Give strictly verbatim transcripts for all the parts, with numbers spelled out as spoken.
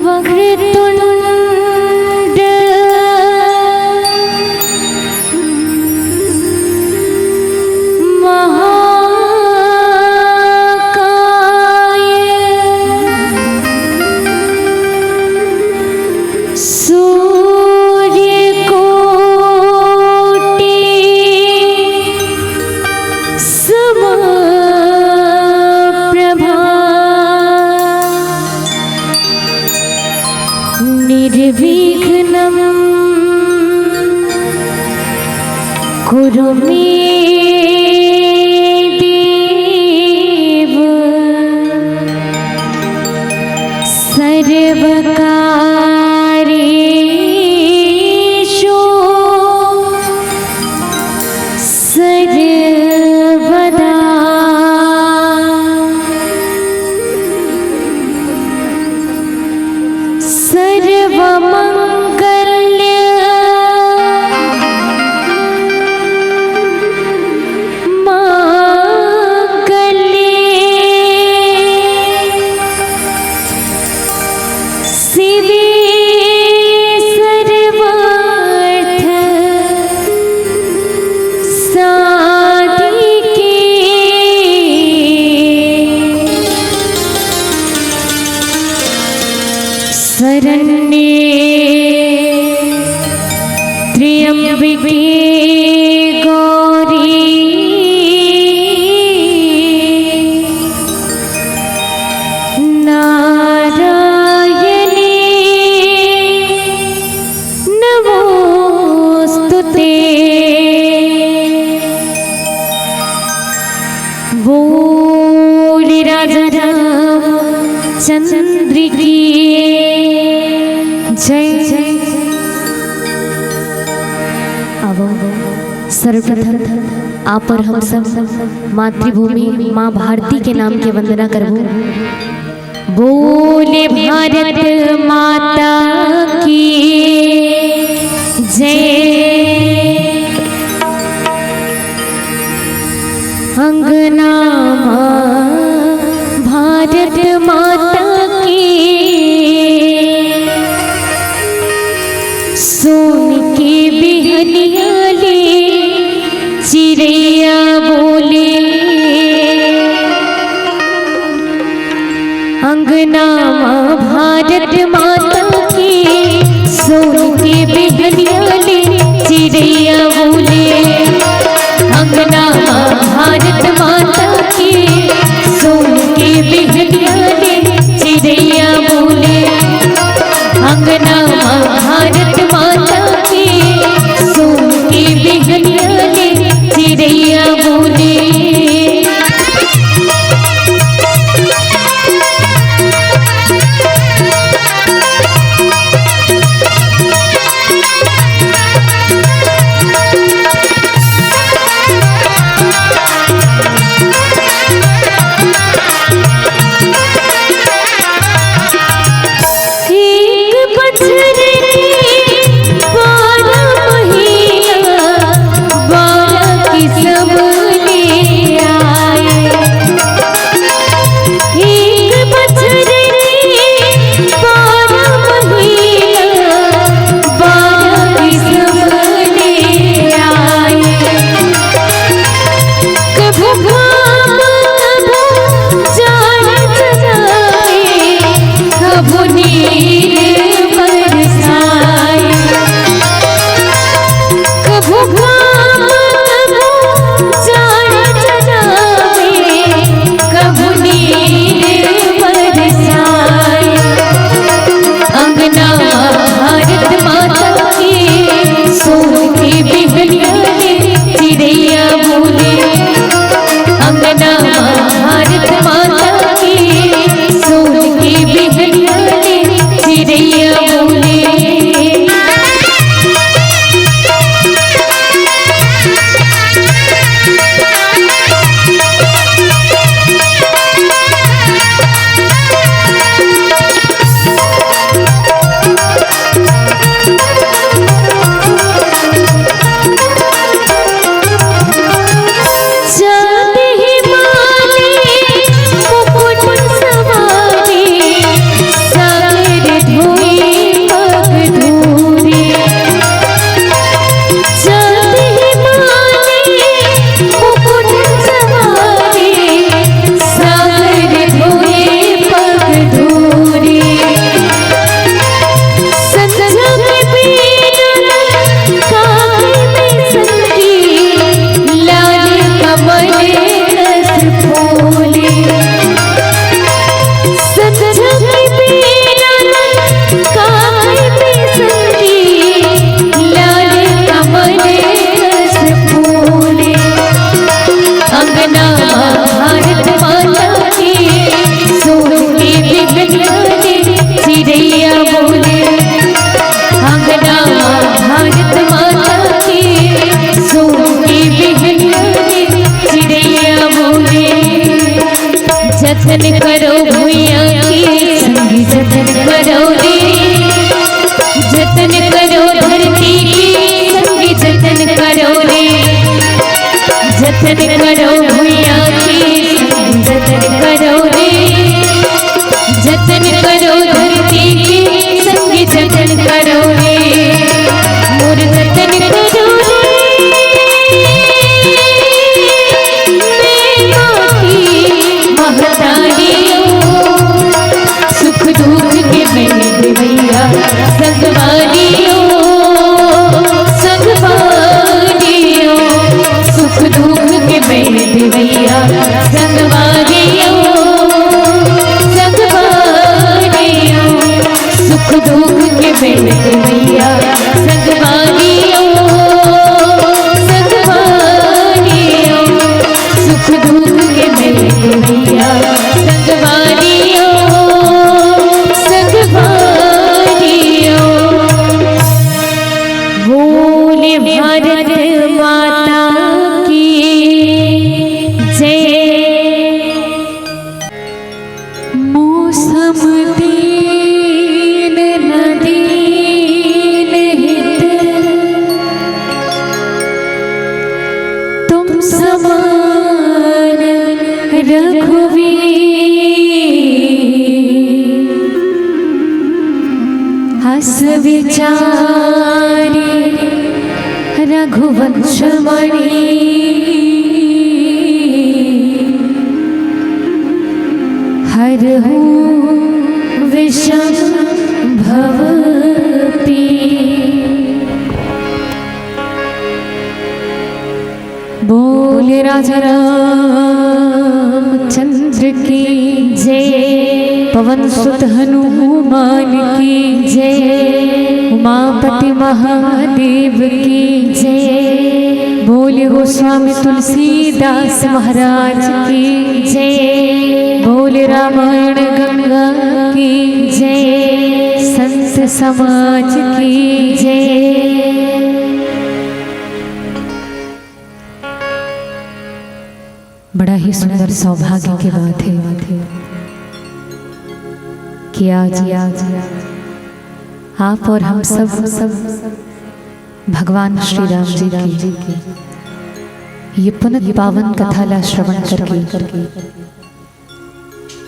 वक्रतुण्ड महाकाय सूर्यकोटि समप्रभा निर्विघ्नं कुरु मे देव सर्वकारेषु सर्वदा। सर्वमङ्गल माङ्गल्ये शिवे सर्वार्थ साधिके शरण्ये त्र्यम्बके गौरी नारायणी नमोस्तुते। बोले राजा रामचंद्र की जय। अब सर्वप्रथम आप और हम सब मातृभूमि माँ भारती के नाम के वंदना करबो। बोले भारत माता की जय। अंगना माँ भारत माता की सोन के बिहनिया ले चिरैया बोले। अंगना माँ भारत माता की सोन के बिहनिया ले चिरैया बोले। अंगना माँ भारत माता की सोन के बिहनिया ले चिरैया बोले। अंगना माँ भारत माता की सोन के बिहनिया ले चिरैया बोले। दीन न दीन हित तुम समान रघुवीर। अस विचारी रघुवंश मणि हरहु विषम भव पीर। बोल राजा रामचंद्र की जय, पवन सुत हनुमान की जय, उमापति महादेव की जय। बोल गोस्वामी तुलसीदास महाराज की जय। बोल रामायण गंगा की जय, संत समाज की जय। बड़ा ही सुंदर सौभाग्य की बात है कि आज, आज आप और हम सब, सब भगवान श्री राम जी की ये पुनित पावन कथा ला श्रवण करके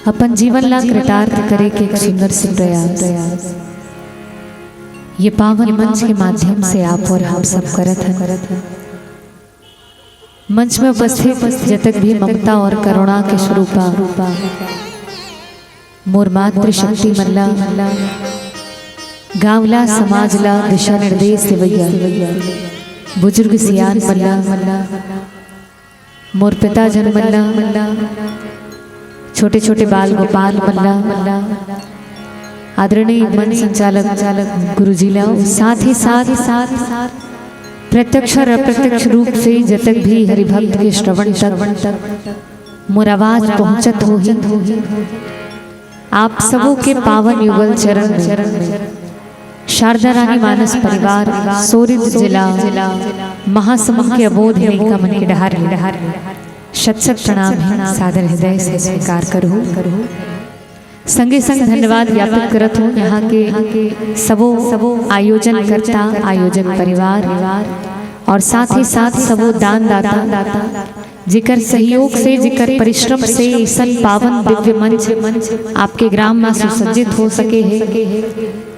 अपन जीवन ला कृतार्थ करे के एक सुंदर से प्रयास ये पावन मंच के माध्यम से आप और हम सब करत हन। मंच में उपस्थित जतक भी ममता और करुणा के स्वरूपा मोर मातृशक्ति मन ला, गांव ला, समाज ला दिशा निर्देश देवैया बुजुर्ग सियान मन ला, मोर पिताजन मन ला, छोटे छोटे बाल गोपाल मन ला, आदरणीय मंच संचालक गुरुजी ला, साथ ही साथ प्रत्यक्ष और अप्रत्यक्ष रूप से जतक भी हरिभक्त के श्रवण तक मोर आवाज पहुंचत होही, आप सबो के पावन युगल चरण में शारदा रानी मानस परिवार, सोरिद जिला, महासमुंद के अबोध लइका मन के डहार ले शत शत प्रणाम हे, सादर हृदय से स्वीकार करहु। संगे संग धन्यवाद ज्ञापित करत हूँ यहाँ के सबो आयोजन कर्ता, आयोजक परिवार और साथ ही साथ सबो दानदाता, जेकर सहयोग से, जेकर परिश्रम से ऐसन पावन दिव्य मंच आपके ग्राम में सुसज्जित हो सके हे।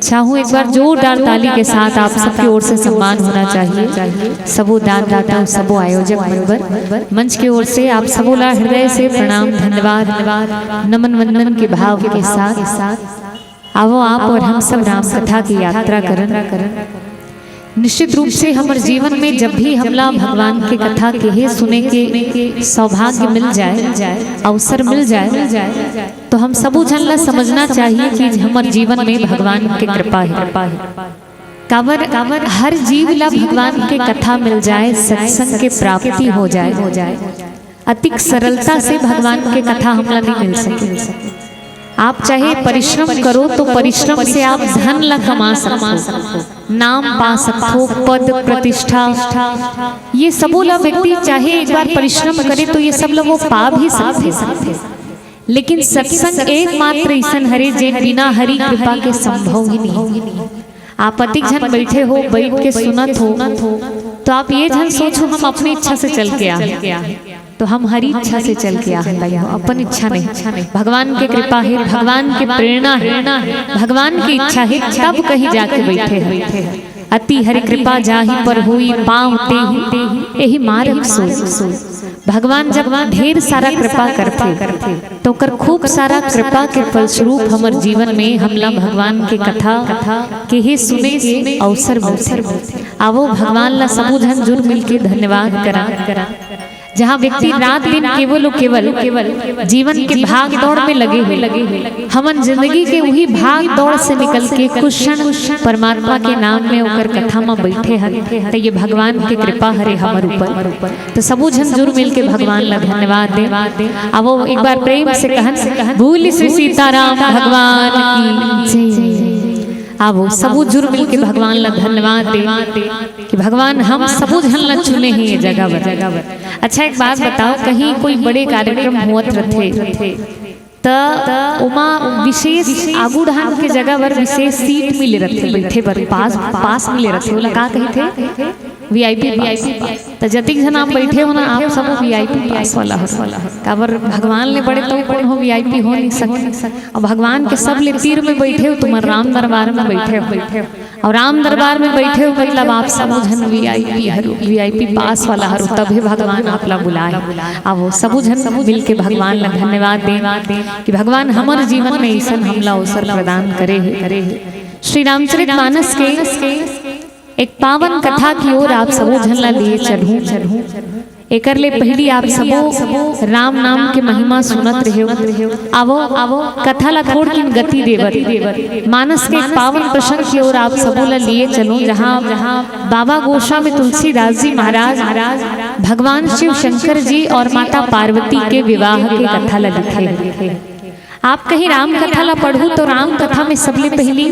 चाहूँ एक बार जोरदार ताली के साथ आप सबकी ओर से सम्मान होना चाहिए। सबो दानदाता, सबो आयोजक मन बर मंच के ओर से आप सबो ला हृदय से प्रणाम, धन्यवाद, नमन वंदन के भाव के साथ आवो आप और हम सब राम कथा की यात्रा करन। निश्चित रूप से हमर जीवन में जब भी हमला भगवान के कथा केहे सुने के सौभाग्य मिल जाए, अवसर मिल जाए, तो हम सबो झन ला समझना चाहिए कि हमर जीवन में भगवान के कृपा हे। काबर, काबर हर जीव ला भगवान के कथा मिल जाए, सत्संग के प्राप्ति हो जाए, अतिक सरलता से भगवान के कथा हमला नहीं मिल सके। आप चाहे परिश्रम करो तो परिश्रम से आप धन ला कमा सकते हो, नाम पा सकते हो, पद प्रतिष्ठा, ये सबो ला व्यक्ति चाहे एक बार परिश्रम करे तो ये सब ला वो पा भी सकते हैं। लेकिन सत्संग एकमात्र ऐसन हरे जे बिना हरि कृपा के संभव ही नहीं। आप अतिक झन बैठे हो, बैठ के सुनत हो, तो आप ये झन सोचो हम अपनी इच्छा से चल के आ, तो हम हरि इच्छा से चल के आ, अपन इच्छा नहीं, भगवान के कृपा हे, भगवान के प्रेरणा हे, भगवान की इच्छा हे, तब कहीं जाके बैठे हैं। अति हरि कृपा जाहि पर होई, पाँव तेहि एहि मारग सोई। भगवान जब ढेर सारा कृपा करथे, तो ओकर खूब सारा कृपा के फलस्वरूप हमर जीवन में हमला भगवान के कथा केहे सुने के अवसर मिलथे। आवो भगवान ला सबो झन जुर मिलके धन्यवाद करा। जहाँ व्यक्ति रात दिन केवल अउ केवल जीवन के भाग दौड़ में लगे हुए, हमन जिंदगी के उही भाग दौड़ से निकल के कुछ क्षण परमात्मा के नाम में ओकर कथा में बैठे हन, त ये भगवान के कृपा हरे हमर ऊपर। तो सबो झन जुर मिल के भगवान ला धन्यवाद दे। अब वो एक बार प्रेम से कहन, बोल श्री सीताराम भगवान की जय। अब वो सबो जुर मिल के भगवान ला धन्यवाद दे कि भगवान हम सबो झन ला चुने हे ये जगह बर। अच्छा, एक बात बताओ, कहीं कोई बड़े कार्यक्रम होत रथे, त ओमा विशेष आगू ढांग के जगह बर विशेष सीट मिले रथे, बैठे बर पास, पास मिले रथे। ओला का कहिथे? वीआईपी पास। त जतिक झन आप बैठे हो ना, आप सबो वीआईपी पास वाला हो। काबर भगवान ले बड़े तो कोनो वीआईपी हो नहीं सके। अउ भगवान के सबले तीर में बैठे हो, तुमन राम दरबार में बैठे हो। अउ राम दरबार में बैठे हो, मतलब आप सबो झन वीआईपी हरो, वीआईपी पास वाला हरो, तभे भगवान आप ला बुलाए। अब वो सबो झन मिल के भगवान ला धन्यवाद दें कि भगवान हमर जीवन में अइसन हमला अवसर प्रदान करे हे। श्री रामचरित मानस के एक पावन कथा की ओर आप सबो झन ला लिए चलहूं। एकर ले पहिली आप सबो राम नाम के महिमा सुनत रहेव। आवो, आवो, कथा ला थोड़किन गति देवत मानस के एक पावन प्रसंग की ओर आप सबो ला लिए चलूं, जहां बाबा गोस्वामी तुलसीदास जी महाराज भगवान शिव शंकर जी और माता पार्वती के विवाह के कथा ला लिखे हे। आप कहीं राम कथा ला पढ़ू तो राम कथा में सबले पहिली,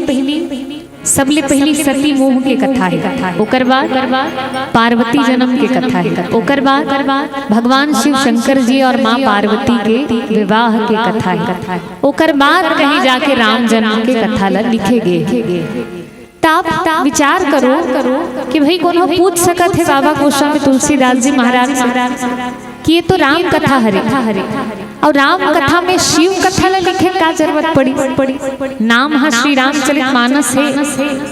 सबले पहिली सती मोह के कथा हे, ओकर बाद पार्वती जन्म के कथा हे, ओकर बाद भगवान शिव शंकर जी और माँ पार्वती के विवाह के कथा हे, ओकर बाद कहीं जाके राम जन्म के कथा ला लिखे गे हे। त आप विचार करो कि भाई कोनो पूछ सकत हे बाबा गोस्वामी तुलसीदास जी महाराज से कि ये तो राम कथा हरे, अउ राम कथा में शिव कथा ला लिखे का जरूरत पड़ी? नाम हा श्री रामचरित मानस हे,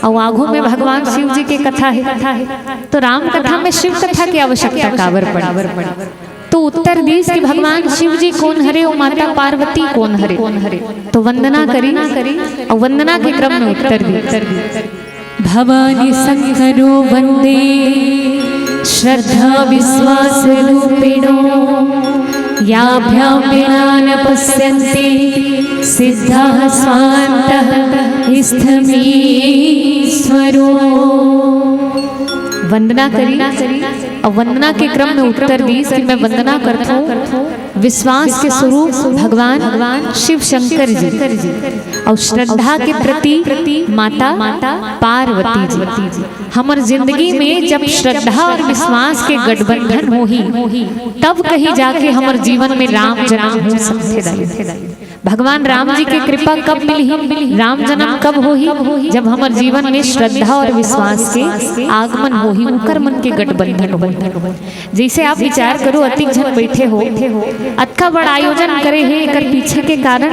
अउ आगू में भगवान शिव जी के कथा हे, तो राम कथा में शिव कथा की आवश्यकता काबर पड़ी? तो उत्तर दीस कि भगवान शिव जी कोन हरे अउ माता पार्वती कोन हरे। तो वंदना करी, अउ वंदना के क्रम में उत्तर दीस। भवानी शंकरो वंदे श्रद्धा विश्वास रूपिणो, याभ्यां विना न पश्यन्ति सिद्धा स्वान्तः स्थमीश्वरो। वंदना करी, अउ वंदना के क्रम में उत्तर दीस कि मैं वंदना करथों विश्वास के स्वरूप भगवान शिव शंकर जी अउ श्रद्धा के प्रति माता पार्वती जी। हमर जिंदगी में जब श्रद्धा अउ विश्वास के गठबंधन होही, तब कहीं जाके हमर जीवन में राम जन्म हो सकथे दाई। भगवान राम जी के कृपा कब मिलही, राम जन्म कब होही? जब हमर जीवन में श्रद्धा अउ विश्वास के आगमन होही, उकर मन के गठबंधन होही। जइसे आप विचार करो, अतिक झन बैठे हो, अतका बड़ आयोजन करे हे, एकर पीछे के कारण,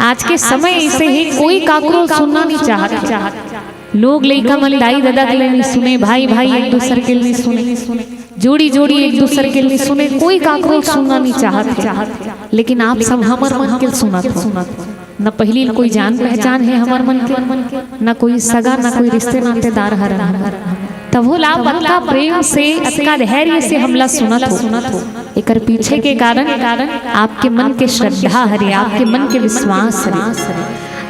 आज के समय अइसे हे, कोई काकरो सुनना नहीं चाहत हे। लोग लइका मन दाई ददा के ले नहीं सुने, भाई भाई एक दूसर के ले नहीं सुने, जोड़ी जोड़ी एक दूसर के ले नहीं सुने, कोई काकरो सुनना नहीं चाहत हे। लेकिन आप सब हमर मन के सुनत हो। न पहिली कोई जान पहचान हे हमर मन के, न कोई सगा, न कोई रिश्ते नातेदार हरन। तभो ला आप अतका प्रेम से, अतका धैर्य से हमला सुनत हो। एकर पीछे के कारण आपके मन के श्रद्धा हरे, आपके मन के विश्वास हरे।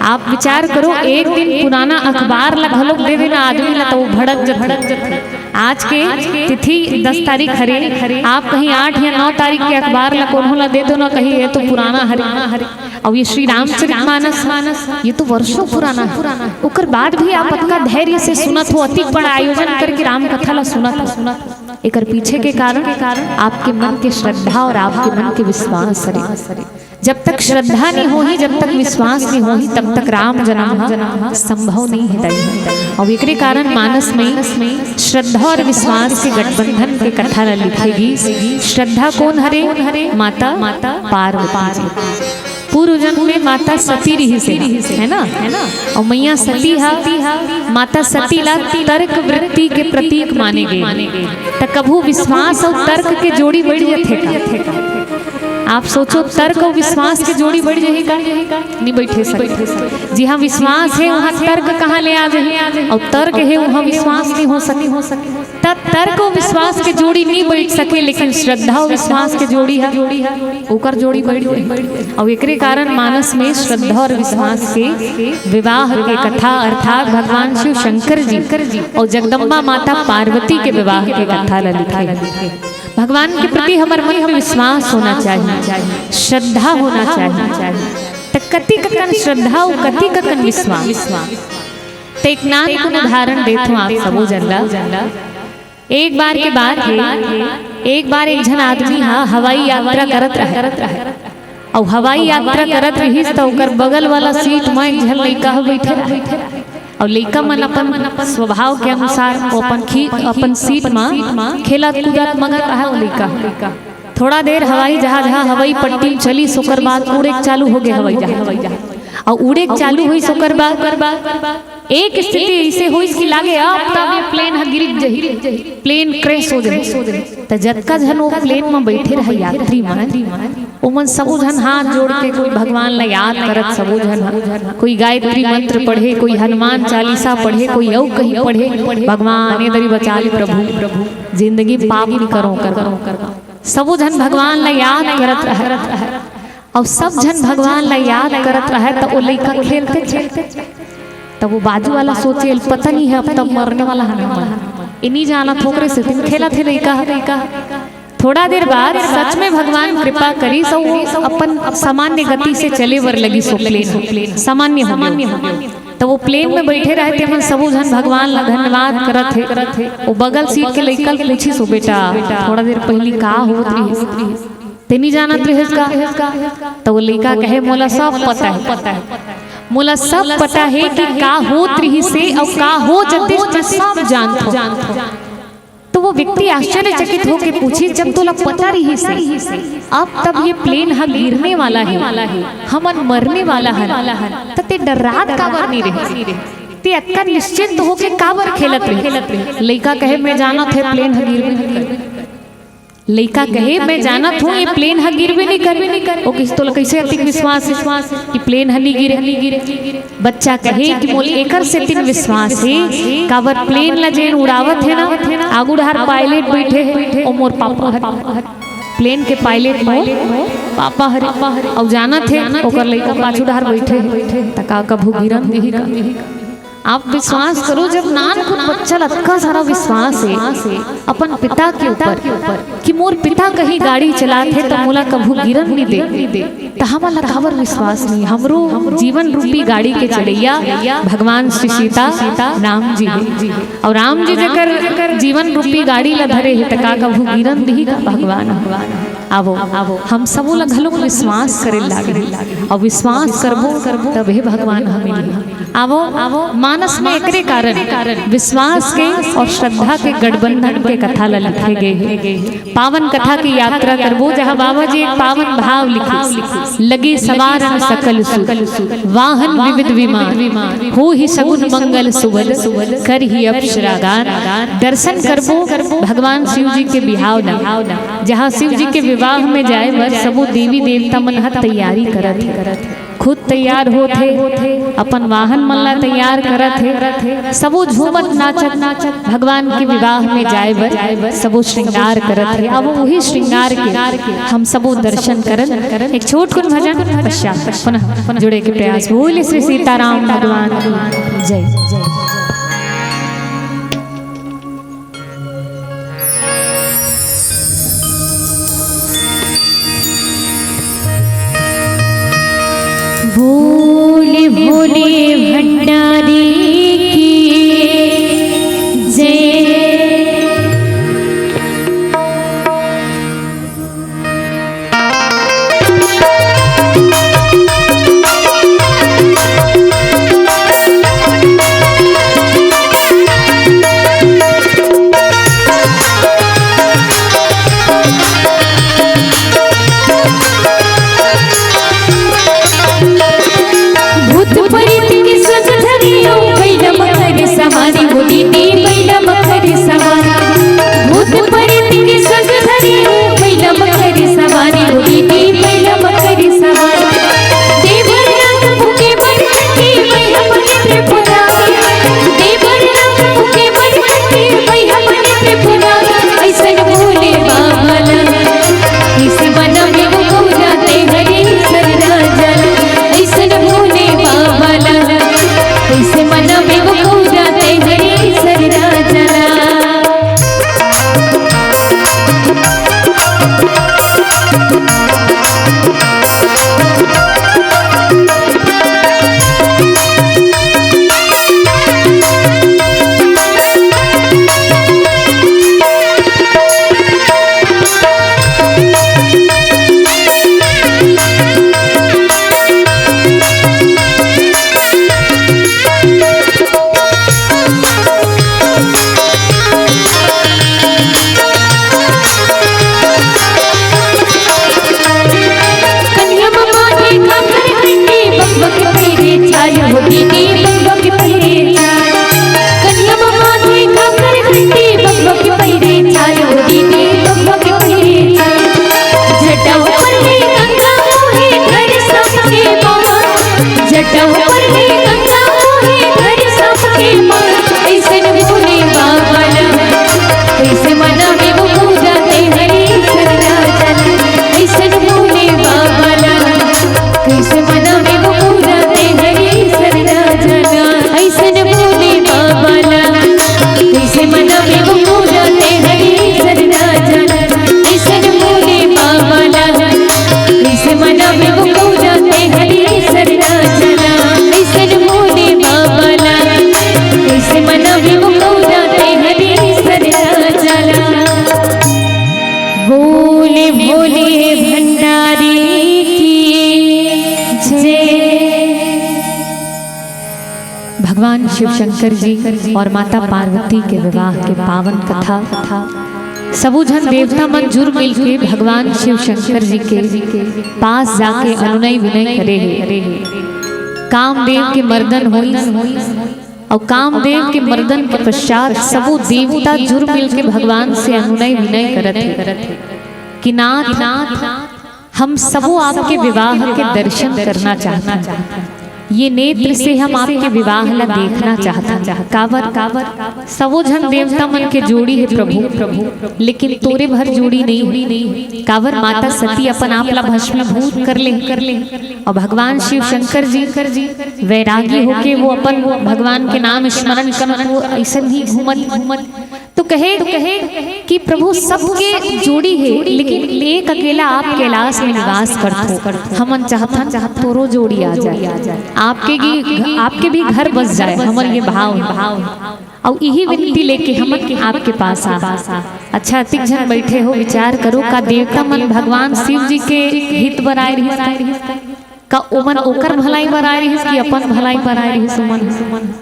आप विचार करो, एक दिन पुराना अखबार ला घलोक दे देना आदमी ला, तो वो भड़क जथे। आज के तिथि दस तारीख हरे, आप कहीं आठ या नौ तारीख के अखबार ला कोनो ला दे दो ना, कहीं ये तो पुराना हरे। अउ ये श्री रामचरित मानस, ये तो वर्षों पुराना हे। ओकर बाद भी आप अतका धैर्य से सुनत हो, अतिक बड़ा आयोजन करके राम कथा ला सुनत हो। एकर पीछे के कारण आपके मन के श्रद्धा अउ आपके मन के विश्वास हरे। जब तक श्रद्धा नहीं होही, जब तक विश्वास नहीं होही, तब तक राम जन्म ह संभव नहीं हे दाई। अउ एकरे कारण मानस में श्रद्धा अउ विश्वास के गठबंधन के कथा ला लिखे गिस। श्रद्धा कोन हरे? माता पार्वती जी। पूर्व जन्म में माता सती रिहिस हे, है ना? अउ मैया सती हा, माता सती ला तर्क वृत्ति के प्रतीक माने गे। त कभू विश्वास अउ तर्क के जोड़ी बइठ जथे का? आप सोचो, तर्क अउ विश्वास के जोड़ी बइठ जही का? नहीं बइठे सके। जिहां विश्वास हे, उहां तर्क कहां ले आ जही? अउ तर्क हे, उहां विश्वास नहीं हो सके। त तर्क अउ विश्वास के जोड़ी नहीं बइठ सके, लेकिन श्रद्धा अउ विश्वास के जोड़ी ह, ओकर जोड़ी बइठ जाही। अउ एकरे कारण मानस में श्रद्धा अउ विश्वास के विवाह के कथा, अर्थात भगवान शिव शंकर जी अउ जगदम्बा माता पार्वती के विवाह के कथा ला लिखे। भगवान के प्रति हमर मन में विश्वास होना चाहिए, श्रद्धा होना चाहिए। त कतिक अकन श्रद्धा अउ कतिक अकन विश्वास। त एक नानकुन उदाहरण देथों आप सबो झन ला। एक बार के बात हे, एक बार एक झन आदमी हा हवाई यात्रा करत रहे। अउ हवाई यात्रा करत रिहिस, त ओकर बगल वाला सीट म एक झन लइका ह बइठे रहे। अउ लइका मन अपन स्वभाव के अनुसार वो अपन खी-, अपन सीट म खेलत कूदत मगन रहे वो लइका। थोड़ा देर हवाई जहाज ह हवाई पट्टी म चलिस, ओकर बाद उड़े के चालू हो गे हवाई जहाज। अउ उड़े के चालू होइस, ओकर बाद एक स्थिति अइसे होइस कि लागे अब तब ये प्लेन ह गिर जही, प्लेन क्रैश हो जही। त जतका झन वो प्लेन म बइठे रहे यात्री मन, ओमन सबो झन हाथ जोड़ के कोई भगवान ला याद करत, सबो झन ह, कोई गायत्री मंत्र पढ़े, कोई हनुमान चालीसा पढ़े, कोई अउ कहीं पढ़े, "भगवान ए दरी बचा ले प्रभु, जिंदगी पाप नी करो कर।" सबो झन भगवान ला याद करत रहे। अउ सब झन भगवान ला याद करत रहे, त वो लइका खेलते खेलते, त वो बाजू वाला सोचे, "पता नहीं है, अब तब मरने वाला है ना, ए नी जानत, ओकरे सेती खेलत हे लइका ह।" थोड़ा देर बाद सच में भगवान कृपा करिस, अउ वो अपन सामान्य गति से चले बर लगिस, वो प्लेन सामान्य हो गे। त वो प्लेन में बइठे रहे, तेमन सबो झन भगवान ला धन्यवाद करत हे। वो बगल सीट के लइका ल पूछिस, "ओ बेटा, थोड़ा देर पहिली का होत रिहिस? ते नी जानत रिहिस का?" त वो लइका कहे, "मोला सब पता हे, मोला सब पता हे कि का होत रिहिस हे अउ का हो जतिस, मैं सब जानथों।" तो वो व्यक्ति आश्चर्यचकित होके पूछिस, "जब तोला पता रिहिस हे, अब तब ये प्लेन ह गिरने वाला हे, हमन मरने वाला हन, त ते डर्रात काबर नी रहे? ते अतका निश्चिंत होके काबर खेलत रहे?" लइका कहे, "मैं जानत हे प्लेन ह गिरबे नी करे।" लइका कहे, "मैं जानत हूँ ये प्लेन ह गिरबे नी करे।" वो कहिस, "तोला कइसे अतिक विश्वास हे कि प्लेन ह नी गिरे?" बच्चा कहे कि मोला एकर सेतिन विश्वास हे, काबर प्लेन ला जेन उड़ावत हे ना, आगू डहार पायलट बइठे हे, ओ मोर पापा हरे। प्लेन के पायलट मोर पापा हरे। अउ जानत हे, ओकर लइका पाछू डहार बइठे हे, त का कभू गिरन दिही का? आप विश्वास करो, जब नानकुन बच्चा ल अतका सारा विश्वास हे अपन पिता के ऊपर कि मोर पिता कहीं गाड़ी चलात हे त मोला कभू गिरन नी दे, त हमन ला काबर विश्वास नहीं? हमरो जीवन रूपी गाड़ी के चलैया भगवान श्री सीता राम जी हे। अउ राम जी जेकर जीवन रूपी गाड़ी ला धरे हे, त का कभू गिरन दिही का भगवान? आवो, हम सबो ला घलो विश्वास करे लागही। अउ विश्वास करबो, तभे भगवान ह मिलही। आवो, मानस में एकरे कारण विश्वास के अउ श्रद्धा के गठबंधन के कथा ला लिखे गे हे। पावन कथा की यात्रा करबो, जहाँ बाबा जी एक पावन भाव लिखिस, "लगे सवारन सकल सुर, वाहन विविध विमान, होहि सगुन मंगल सुवद, करहि अप्सरा गान।" दर्शन करबो भगवान शिव जी के बिहाव ला, जहाँ शिव जी के विवाह में जाए बर सबो देवी देवता मन ह तैयारी करत हे। खुद तैयार होत हे, अपन वाहन मन ला तैयार करत हे, सबो झूमत नाचत नाचत भगवान के विवाह में जाए बर सबो श्रृंगार करत हे। अब वही श्रृंगार के हम सबो दर्शन करन, एक छोट कुन भजन पश्चात पुनः जुड़े के प्रयास। बोले श्री सीताराम भगवान की जय। भोले भोले भंडारी की जय। भूत प्रेत के संग धरि चौपर में गंगा मोहे घर सबके माँ, ऐसन भोले बाबा ला। कैसे मनावे वो पूजा ते हरी सरदा जना, ऐसन भोले बाबा ला। कैसे मनावे वो पूजा ते हरी सरदा जना, ऐसन भोले बाबा ला। कैसे मनावे वो पूजा ते हरी सरदा जना, ऐसन भोले बाबा ला। कैसे मनावे वो पूजा ते हरी सरदा जना, ऐसन भोले बाबा ला। कैसे मनावे वो पूजा ते हरी सरदा जना। भोले भोले भंडारी की जय। भगवान शिव शंकर जी और माता पार्वती के विवाह के पावन कथा। सबो झन देवता मन जुर मिल के भगवान शिव शंकर जी के पास जाके अनुनय विनय करे हे। कामदेव के मर्दन होइस, और कामदेव के मर्दन के पश्चात सबो देवता जुर मिल के भगवान से अनुनय विनय करत हे कि नाथ, हम सबो आपके विवाह के दर्शन करना चाहथन। ये नेत्र से हम आपके विवाह ला देखना चाहथन। काबर, काबर सबो झन देवता मन के जोड़ी हे प्रभु, प्रभु, लेकिन तोरे भर जोड़ी नहीं हे। काबर माता सती अपन आप ला भस्मीभूत कर ले, कर ले, और भगवान शिव शंकर जी वैरागी होके वो अपन भगवान के नाम स्मरण करत, वो ऐसन ही घूमत, घूमत तो कहे, तो कहे कि प्रभु सबके जोड़ी हे, लेकिन एक अकेला आप कैलाश में निवास करथो। हमन चाहथन, चाहत तोरो जोड़ी आ जाए, आपके भी, आपके भी घर बस जाए, हमर ये भाव, भाव। और यही विनती लेके हमन आपके पास आ। अच्छा, अतिक झन बैठे हो, विचार करो, का देवता मन भगवान शिव जी के हित बर आए रहिस का? का ओमन ओकर भलाई बर आए रहिस कि अपन भलाई बर आए रहिस? ओमन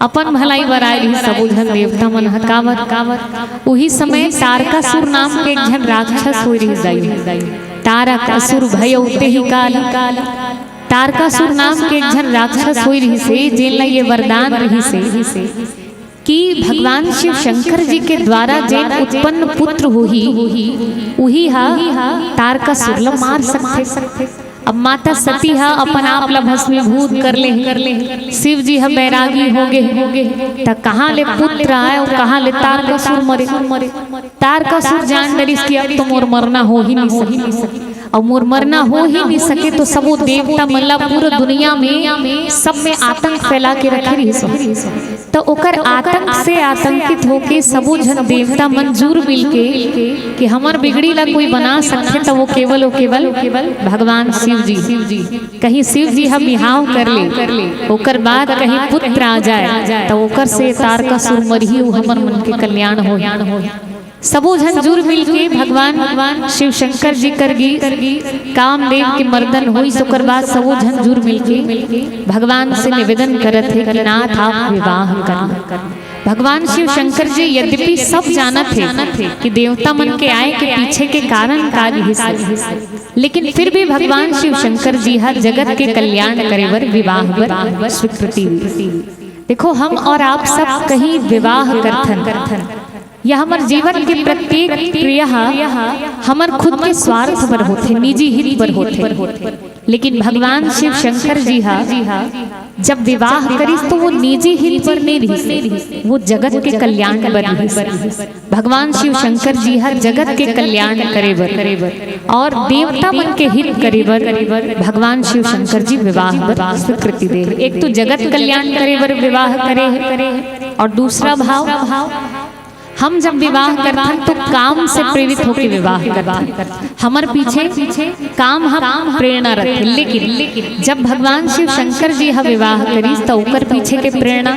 अपन भलाई बर आए रहिस सबो झन देवता मन ह। काबर, काबर उही समय तारकासुर नाम के एक झन राक्षस होए रहिस दाई। तारक असुर भयउ तेहि काल। तारकासुर नाम के एक झन राक्षस होए रहिस हे, जेन ला ये वरदान रहिस हे कि भगवान शिव शंकर जी के द्वारा जेन उत्पन्न पुत्र होही, उही हा तारकासुर ला मार सकथे। अब माता सती हा अपन आप ला भस्मीभूत कर ले, शिव जी हा बैरागी हो गे, त कहाँ ले पुत्र आए और कहाँ ले तारकासुर मरे? तारकासुर जान डरिस कि अब तो मोर मरना हो ही नहीं सके, और मोर मरना हो ही नहीं सके, तो सबो देवता मन ला पूरा दुनिया में सब में आतंक फैला के रखे रहिस। तो ओकर आतंक से आतंकित होके सबो झन देवता मन जुर मिल के कि हमर बिगड़ी ला कोई बना सकथे, त वो केवल, वो केवल भगवान शिव जी। कहीं शिव जी ह बिहाव कर ले, ओकर बाद कहीं पुत्र आ जाए, त ओकर से तारकासुर मरही, वो हमर मन के कल्याण होही। सबो झन जुर मिल के भगवान, भगवान शिव शंकर जी कर गी, कामदेव के मर्दन होइस, ओकर बाद सबो झन जुर मिल के भगवान से निवेदन करत हे कि नाथ, आप विवाह कर। भगवान शिव शंकर जी यद्यपि सब जानत हे कि देवता मन के आए के पीछे के कारण का रिहिस, लेकिन फिर भी भगवान शिव शंकर जी हा जगत के कल्याण करे बर, विवाह बर स्वीकृति दी। देखो, हम और आप सब कहीं विवाह करथन, या हमर जीवन के प्रत्येक क्रिया हा हमर खुद के स्वार्थ बर होथे, निजी हित बर होथे। लेकिन भगवान शिव शंकर जी हा जब विवाह करिस, तो वो निजी हित बर नहीं रहिस, वो जगत के कल्याण बर रहिस। भगवान शिव शंकर जी हा जगत के कल्याण करे बर और देवता मन के हित करे बर भगवान शिव शंकर जी विवाह बर स्वीकृति दे। एक तो जगत कल्याण करे बर विवाह करे हे, और दूसरा भाव, हम जब विवाह करथन तो काम से प्रेरित होके विवाह करथन, हमर पीछे काम ह प्रेरणा रखथे। लेकिन जब भगवान शिव शंकर जी ह विवाह करिस, त ओकर पीछे के प्रेरणा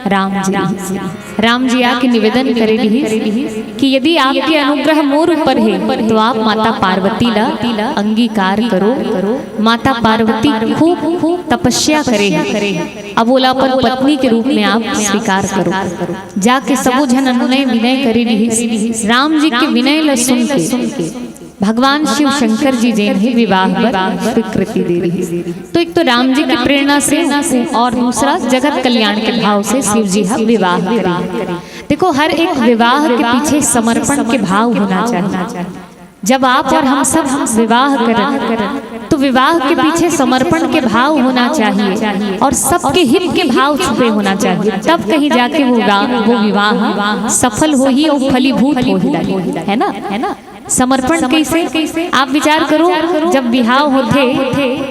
राम जी। राम जी आके निवेदन करे रिहिस कि यदि आपके अनुग्रह मोर ऊपर हे, तो आप माता पार्वती ला अंगीकार करो। माता पार्वती खूब, खूब तपस्या करे हे, अब ओला अपन पत्नी के रूप में आप स्वीकार करो। जाके सबो झन अनुनय विनय करे रिहिस। राम जी के विनय ल सुन के भगवान शिव शंकर जी जेन हे विवाह बर स्वीकृति दे रिहिस। तो एक तो राम जी की प्रेरणा से और दूसरा जगत कल्याण के भाव से शिव जी ह विवाह करे। देखो, हर एक विवाह के पीछे समर्पण के भाव होना चाहिए। जब आप और हम सब विवाह करन, तो विवाह के पीछे समर्पण के भाव होना चाहिए और सबके हित के भाव छुपे होना चाहिए, तब कहीं जाके वो विवाह, वो विवाह सफल होही और फलीभूत होही, है ना? समर्पण कैसे? आप विचार करो, जब बिहाव होथे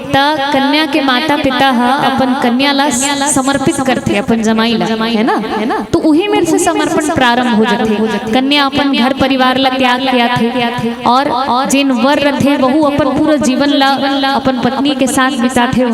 त कन्या के माता पिता ह अपन कन्या ला समर्पित करथे, अपन जमाई ला, है ना? तो उही मेर से समर्पण प्रारंभ हो जाथे। कन्या अपन घर परिवार ला त्याग के आथे और जेन वर रथे वहू अपन पूरा जीवन ला अपन पत्नी के साथ बिताथे,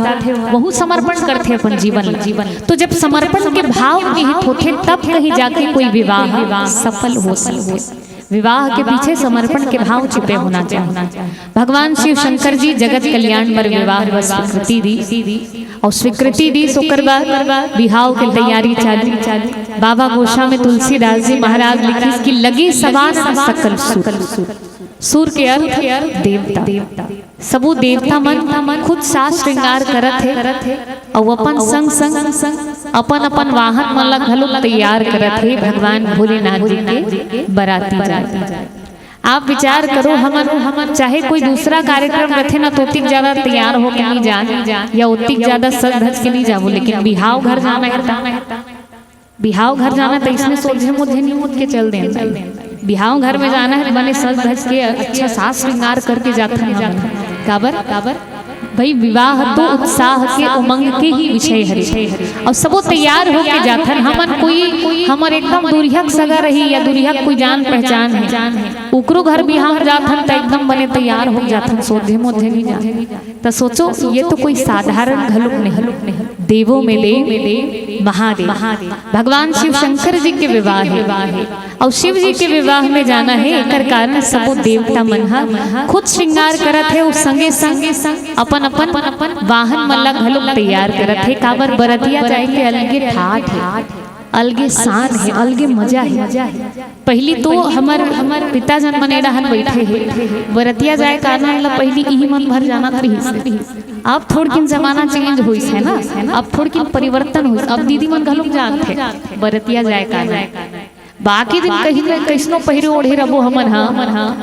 वहू समर्पण करथे अपन जीवन ला। तो जब समर्पण के भाव निहित होथे तब कहीं जाके कोई विवाह सफल हो सकथे। विवाह के पीछे समर्पण के भाव छुपे होना चाहिए। भगवान शिव शंकर जी जगत कल्याण बर विवाह बर स्वीकृति दी और स्वीकृति दी, ओकर बाद बिहाव के तैयारी चालू। बाबा गोसा में तुलसीदास जी महाराज लिखिस कि लगे सवार सकल सुर। सुर के अर्थ देवता। सबो देवता मन खुद साज श्रृंगार करत हे अउ अपन संग संग अपन अपन वाहन मन ला घलो तैयार करत हे भगवान भोलेनाथ जी के बराती जाए। आप विचार करो, हमन चाहे कोई दूसरा कार्यक्रम रथे ना, तो ओतिक ज्यादा तैयार होके नहीं जान या ओतिक ज्यादा सज धज के नहीं जाबो, लेकिन बिहाव घर जाना है त बिहाव घर जाना त इसने सोझे मोझे नहीं उठ के चल देन। बिहाव घर में जाना है, बने सज धज के अच्छा साज श्रृंगार करके जाथन हमन। काबर? काबर? भाई, विवाह तो उत्साह के, उमंग के ही विषय हरे। और सबो तैयार होके जाथन। हमन कोई, हमर एकदम दुरिहक सगा रही या दुरिहक कोई जान पहचान है, ओकरो घर बिहाव जाथन त एकदम बने तैयार हो जाथन, सोझे मोझे नहीं जाथन। त सोचो, ये तो कोई साधारण घलुक नहीं, देवों में देव महादेव, भगवान शिव शंकर जी के विवाह है। और शिव जी के विवाह में जाना है, एकर कारण सबो देवता मन ह खुद श्रृंगार करत है, और संगे संग अपन अपन वाहन मन ला घलोक तैयार करत है। काबर? बरतिया जाए के अलगे ठाठ है, अलगे शान है, अलगे मजा है। पहली तो हमर हमर पिताजन मन एडा हन बैठे हे, बरतिया जाए कारण ला पहली इही मन भर जानत रहिस। अब थोड़किन जमाना चेंज होइस है ना, अब थोड़किन परिवर्तन होइस। अब दीदी मन घलोक जानत हे बरतिया जाए कारण। बाकी दिन कहीं न कइसनो पहिरे ओढ़े रबो हमन हा,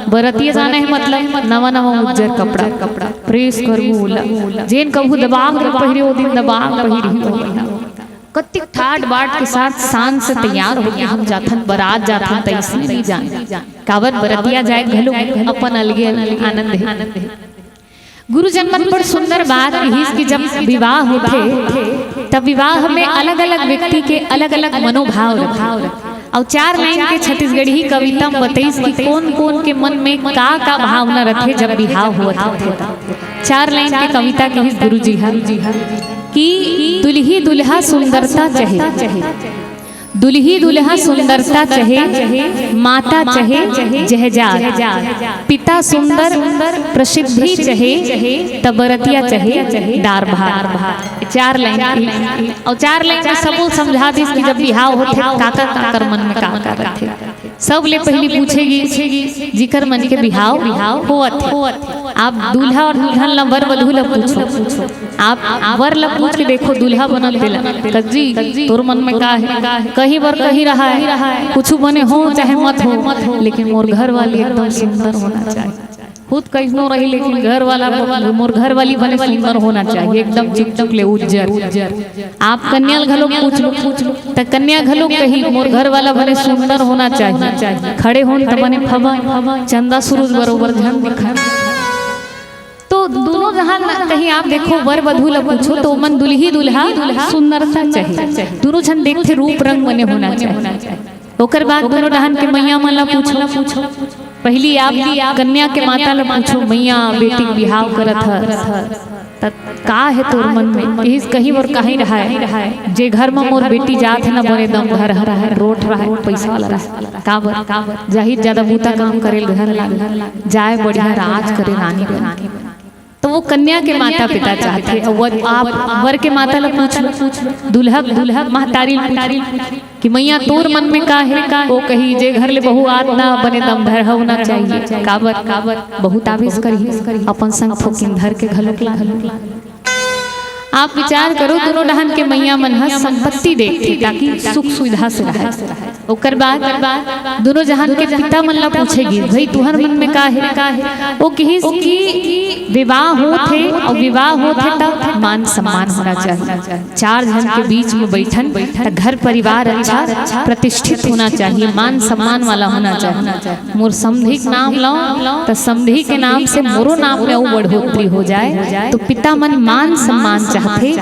बरतिया जाना है मतलब नवा नवा उज्जर कपड़ा, प्रेस करबो ओला। जेन कभू दबांग के पहिरे, ओ दिन दबांग पहिरही ओला। कतिक ठाट बाट के साथ शान से तैयार होके हम जाथन, बरात जाथन, त इसने नहीं जान। काबर? बरतिया जाए घलो अपन अलगे आनंद है। गुरुजन मन बड़ सुंदर बात कहिस कि जब विवाह होथे, तब विवाह में अलग-अलग व्यक्ति के अलग-अलग मनोभाव रथे। अउ चार लाइन के छत्तीसगढ़ी कविता में बतइस कि कोन-कोन के मन में का-का भावना रथे जब बिहाव होवत होथे। चार लाइन के कविता कहिस गुरुजी ह कि दुल्ही दुल्हा सुंदरता चहे, दुल्ही दुल्हा सुंदरता चहे, माता चहे जहजात, पिता सुंदर प्रसिद्धि चहे, त बरतिया चहे दार भात। चार लाइन की, अउ चार लाइन में सबो समझा दिस कि जब बिहाव होथे, काकर काकर मन में का का रथे। सब ले पहली पूछेगी, जिकर मन के बिहाव होवत हे। आप दूल्हा और दुल्हन ला, वर वधू ला पूछो। आप वर ला पूछ के देखो, दूल्हा बनत तेला, "कज्जी, तोर मन में का हे?" कहीं बर कहीं रहा है, कुछ बने हो चाहे मत हो, लेकिन मोर घर वाली एकदम सुंदर होना चाहिए। खुद कैसनो रही, लेकिन घर वाला, मोर घर वाली बने सुंदर होना चाहिए, एकदम चिकचिक ले उज्जर। आप कन्या ल घलोक पूछ लो, त कन्या घलोक कही, "मोर घर वाला बने सुंदर होना चाहिए, खड़े होन त बने फबन, चंदा सूरज बरोबर झन दिखय।" तो दोनों जहां न-, कहीं आप देखो, वर वधू ला पूछो, तो मन दुल्ही दुल्हा सुंदरता चाहिए, दोनों झन देखथे रूप रंग बने होना चाहिए। ओकर बाद दोनों डहान के मैया मन ला पूछो, पहली आप कन्या के माता ला पूछो, "मैया, बेटी के बिहाव करत हस, त का हे तोर मन में?" इहिस कहीं बर कहीं रहाय, "जे घर म मोर बेटी जात हे ना, बने दमदार रहाय, रोठ रहाय, पैसा वाला रहाय, काबर जाही ज्यादा बूता काम करे ल घर लागे, जाय बढ़िया राज करे रानी बन।" तो वो कन्या के माता पिता चाहथे, अउ वो आप वर के माता ला पूछ लो, दूल्हा, दूल्हा महतारी ला पूछ लो कि "मैया, तोर मन में का हे?" वो कही, "जे घर ले बहू आत ना, बने दमदार होना चाहिए।" काबर? काबर? बहुत आवेश करही, अपन संग फोकिन धर के घलोक ला। आप विचार करो, दोनों डहन के मइया मन ह संपत्ति देखथे ताकि सुख सुविधा से रहे। ओकर बाद दोनों जहान के पिता मन ला पूछे गिस, "भाई, तुहर मन में का हे?" वो कहिस कि विवाह होत हे, अउ विवाह होत हे त मान सम्मान होना चाहिए। चार झन के बीच में बैठन त घर परिवार अच्छा प्रतिष्ठित होना चाहिए, मान सम्मान वाला होना चाहिए। मोर समधी के नाम लव त समधी के नाम से मोरो नाम में अउ बढ़ोतरी हो जाए। तो पिता मन मान सम्मान चाहथे।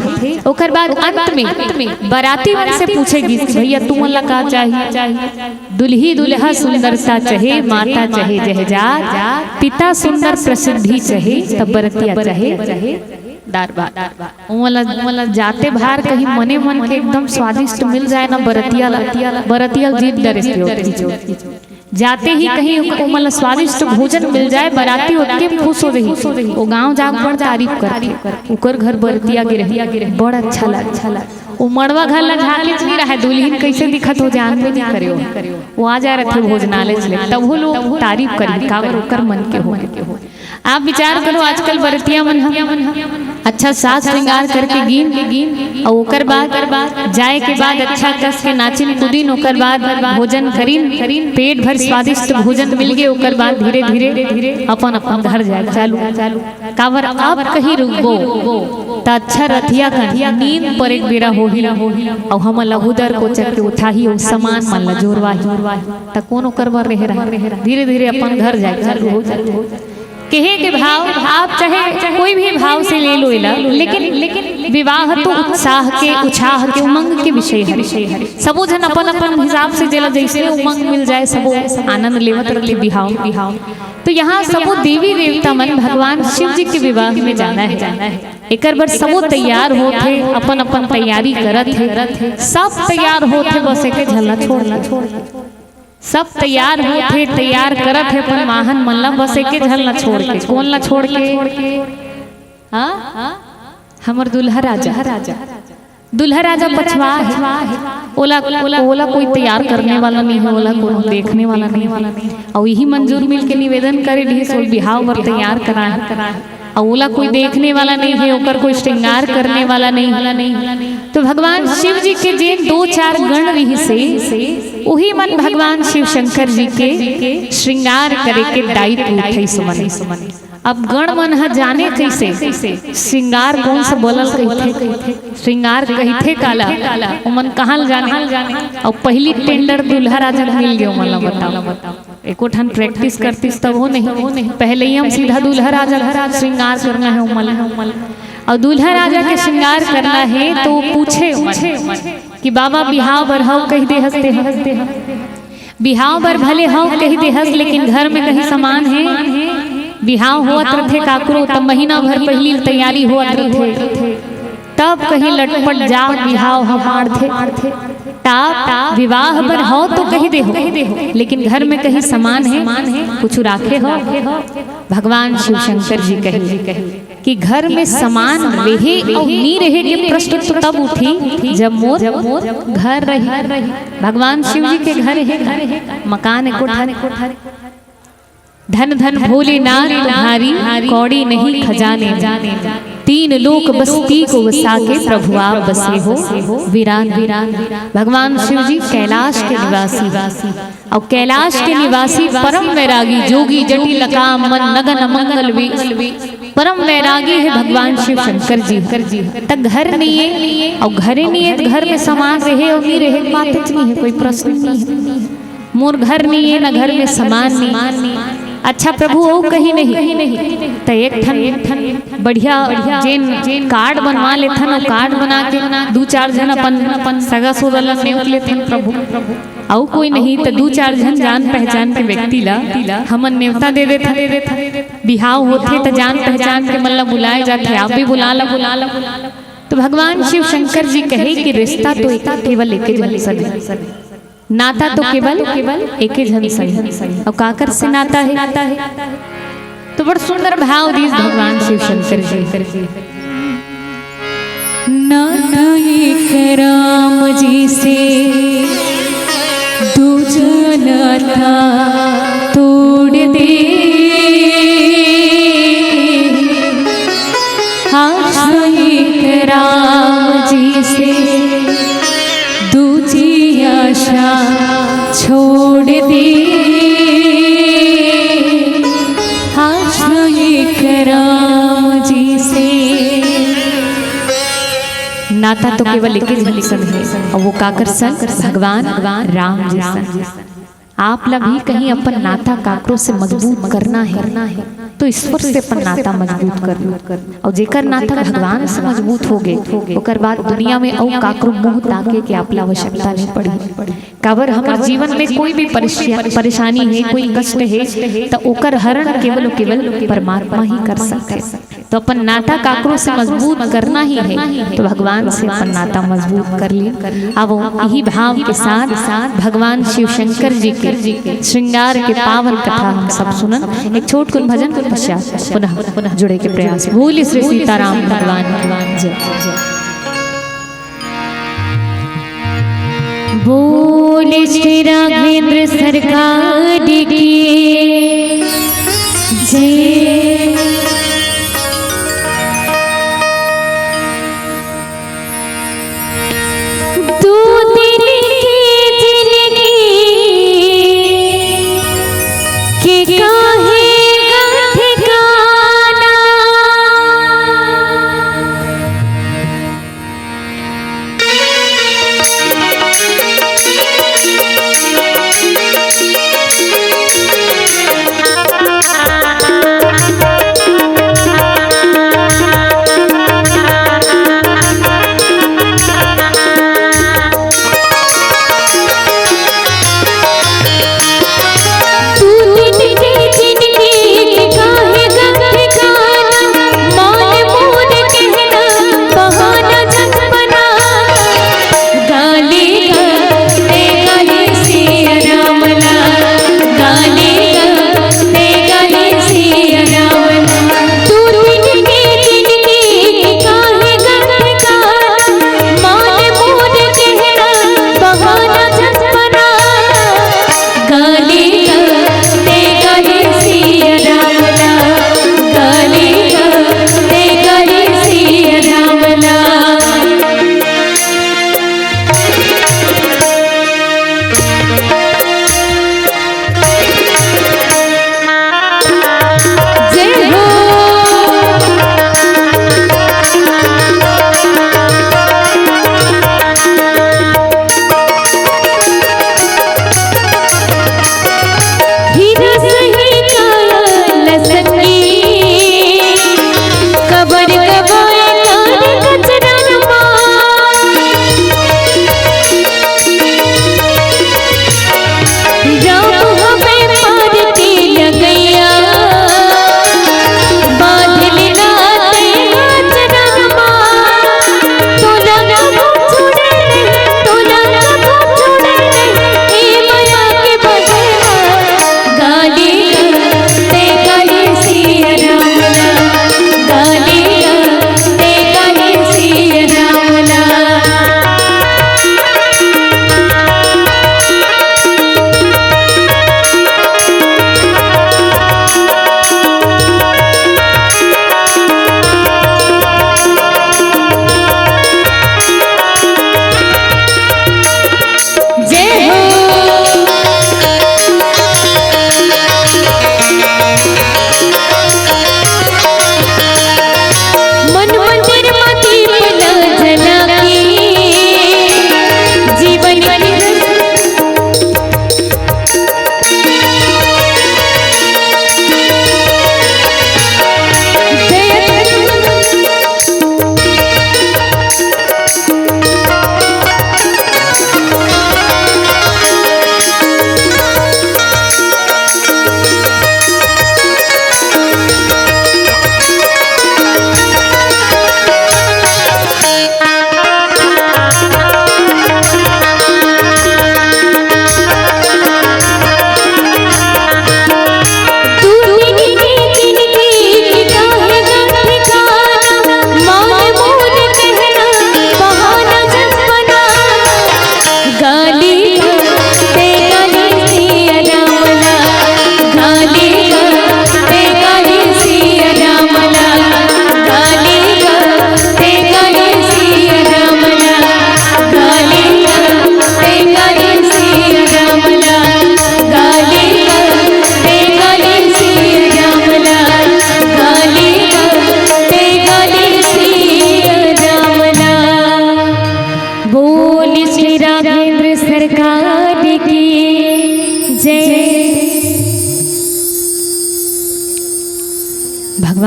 ओकर बाद अंत में बराती मन से पूछे गिस कि भैया, तुमन ला का चाहिए? दुल्ही दुल्हा सुंदरता चाहे, माता चाहे जहजात, पिता सुंदर प्रसिद्धि चाहे, तब बरतिया चाहे दार भात। ओमन ला, ओमन ला जाते भार कहीं मने मन के एकदम स्वादिष्ट मिल जाए ना बरतिया ला, बरतिया जीत डरे से होती। जाते ही कहीं ओमन ला स्वादिष्ट भोजन मिल जाए, बराती ओतके में खुश हो जाही। वो गांव जाके बड़ तारीफ करथे, उकर घर बरतिया गे रही, बड़ अच्छा लगे। वो मड़वा घर ला झांकेच नहीं रहे, दुल्हिन कैसे दिखत हो जानबे नहीं करे। वो आ जा रथे भोजनालय से, तब वो लोग तारीफ करही, काबर ओकर मन के हो। आप विचार करो, आजकल बरतिया मन ह अच्छा साज श्रृंगार करके गिन, अउ ओकर बाद जाए के बाद अच्छा कस के नाचिन कूदिन, ओकर बाद भोजन करिन, पेट भर स्वादिष्ट भोजन मिल गे, ओकर बाद धीरे धीरे अपन अपन घर जाए चालू। काबर अब कहीं रुकबो त अच्छा रतिया कन नींद परे के बेरा होही, अउ हमन ला हुदर कोचर के उठाही अउ समान मन ला जोरवाही, त कोन ओकर बर रहे रहा? धीरे धीरे अपन घर जाए चालू हो जाए। कहे के भाव, आप चाहे कोई भी भाव से ले लो एला, लेकिन, लेकिन विवाह तो उत्साह के, उछाह के, उमंग के विषय हरे। सबो झन अपन अपन हिसाब से जेला जैसे उमंग मिल जाए, सबो आनंद लेवत रथे बिहाव, बिहाव। तो यहाँ सबो देवी देवता मन भगवान शिव जी के विवाह में जाना है, एकर बर सबो तैयार होत हे, अपन अपन तैयारी करत हे, सब तैयार होत हे, बस एके झन ला छोड़ के। सब तैयार होत हे, तैयार करत हे अपन वाहन मन ला, बस एके झन ला छोड़ के। कोन ला छोड़ के? हाँ, हमर दुल्हा राजा। दुल्हा राजा पछवा हे, ओला, ओला, ओला कोई तैयार करने वाला नहीं है, ओला कोनो देखने वाला नहीं है। अउ इही मन जुर मिल के निवेदन करे रहिस, ओला बिहाव बर तैयार कराए, अउ ओला कोई देखने वाला नहीं है, ओकर कोई श्रृंगार करने वाला नहीं है। तो भगवान शिव जी के जेन दो चार गण रहिस हे, उही मन भगवान शिव शंकर जी के श्रृंगार करे के दायित्व उठइस मन। अब गण मन ह जाने कइसे श्रृंगार कोन से बोलल कहिथे, श्रृंगार कहिथे काला, ओमन कहाँ ल जाने? अउ पहिली टेंडर दुल्हा राजा ल मिल गे, ओमन ला बताओ। एको ठन प्रैक्टिस करतिस तब हो नहीं, पहले ही हम सीधा दुल्हा राजा ल श्रृंगार करना है ओमन ला। अउ दुल्हा राजा के श्रृंगार करना है तो पूछे ओमन कि बाबा बिहाव बर हव कहि दे हस ते ह। बिहाव बर भले हव कहि दे हस, लेकिन घर में कहीं समान हे? बिहाव होवत रथे काकरो, त महीना भर पहिली तैयारी होवत रथे, तब कहीं लटपट जा बिहाव ह माड़थे। त बिहाव बर हव तो कहि दे हो, लेकिन घर में कहीं समान हे, कुछ राखे हो? भगवान शिव शंकर जी कहे कि घर में समान रहे अउ नी रहे के प्रश्न तो तब उठी जब मोर घर रही। भगवान शिव जी के घर हे, मकान एको ठन। धन धन भोलेनाथ तुम्हारी, कौड़ी नहीं खजाने में। तीन लोक बस्ती को वसा के प्रभु आप बसे हो वीरान। भगवान शिव जी कैलाश के निवासी, अउ कैलाश के निवासी परम वैरागी जोगी जटिल काम मन नगन मंगल वे। परम वैरागी हे भगवान शिव शंकर जी। त घर नइये, अउ घरे नइये, त घर में समान रहे अउ नी रहे, बात च नइये, कोई प्रश्न नइये। मोर घर नइये, न घर में समान नइये। अच्छा प्रभु, अउ कहीं नहीं, त एक ठन बढ़िया जेन कार्ड बनवा लेथन, अउ कार्ड बना के दू चार झन अपन सगा सोदर ला नेवत लेथन प्रभु। अउ कोई नहीं त दू चार झन जान पहचान के व्यक्ति ला हमन नेवता दे देथन। बिहाव होथे त जान पहचान के मन ला बुलाए जाथे, आप भी बुला ला, बुला ला। तो भगवान शिव शंकर जी कहे कि रिश्ता तो एक, केवल एके झन संग हे, नाता तो केवल एके झन संग हे। अउ काकर से नाता हे? तो बड़ सुंदर भाव दिस भगवान शिव शंकर जी। नाता एक राम जी से दूजा नाता तोड़ दे। हाँ, एक राम नाता तो केवल एक ही संग हे, अउ वो काकर संग? भगवान राम जी संग। आप ला भी कहीं अपन नाता काकरो से मजबूत करना हे, तो ईश्वर से अपन नाता मजबूत कर लो। अउ जेकर नाता भगवान से मजबूत होगे, ओकर बाद दुनिया में अउ काकरो मुंह ताके के आप ला आवश्यकता नहीं पड़ी। काबर हमर जीवन में कोई भी परेश-, परेशानी हे, कोई कष्ट हे, त ओकर हरण केवल, केवल परमात्मा ही कर सकथे। तो अपन नाता काकरो से मजबूत करना ही हे, तो भगवान से अपन नाता मजबूत कर ली। अब यही भाव के साथ भगवान शिव शंकर जी के श्रृंगार के पावन कथा हम सब सुनन। एक छोट कुन भजन के पश्चात पुनः, पुनः जुड़े के प्रयास। बोल श्री सीताराम भगवान की जय। बोल श्री राघवेंद्र सरकार की जय। दो दिन की जिंदगी के काहे ठिकाना।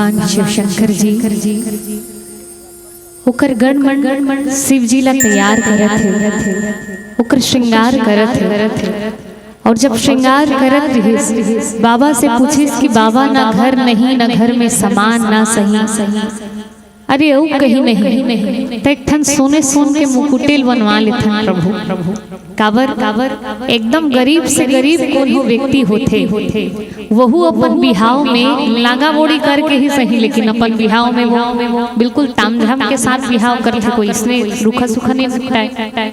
भगवान शिव शंकर जी, ओकर गण मन शिव जी ला तैयार करत हे, ओकर श्रृंगार करत हे। और जब श्रृंगार करत रहिस, बाबा से पूछिस कि बाबा, ना घर नहीं, ना घर में सामान, ना सही। अरे, अउ कहीं नहीं, त एक ठन सोने सोन के मुकुटेल बनवा लेथन प्रभु। काबर, काबर एकदम गरीब से गरीब कोनो व्यक्ति होथे, वहू अपन बिहाव में लांगा बोड़ी करके ही सही, लेकिन अपन बिहाव में वो बिल्कुल तामझाम के साथ बिहाव करथे, कोई इसने रूखा सूखा नहीं निपटाए।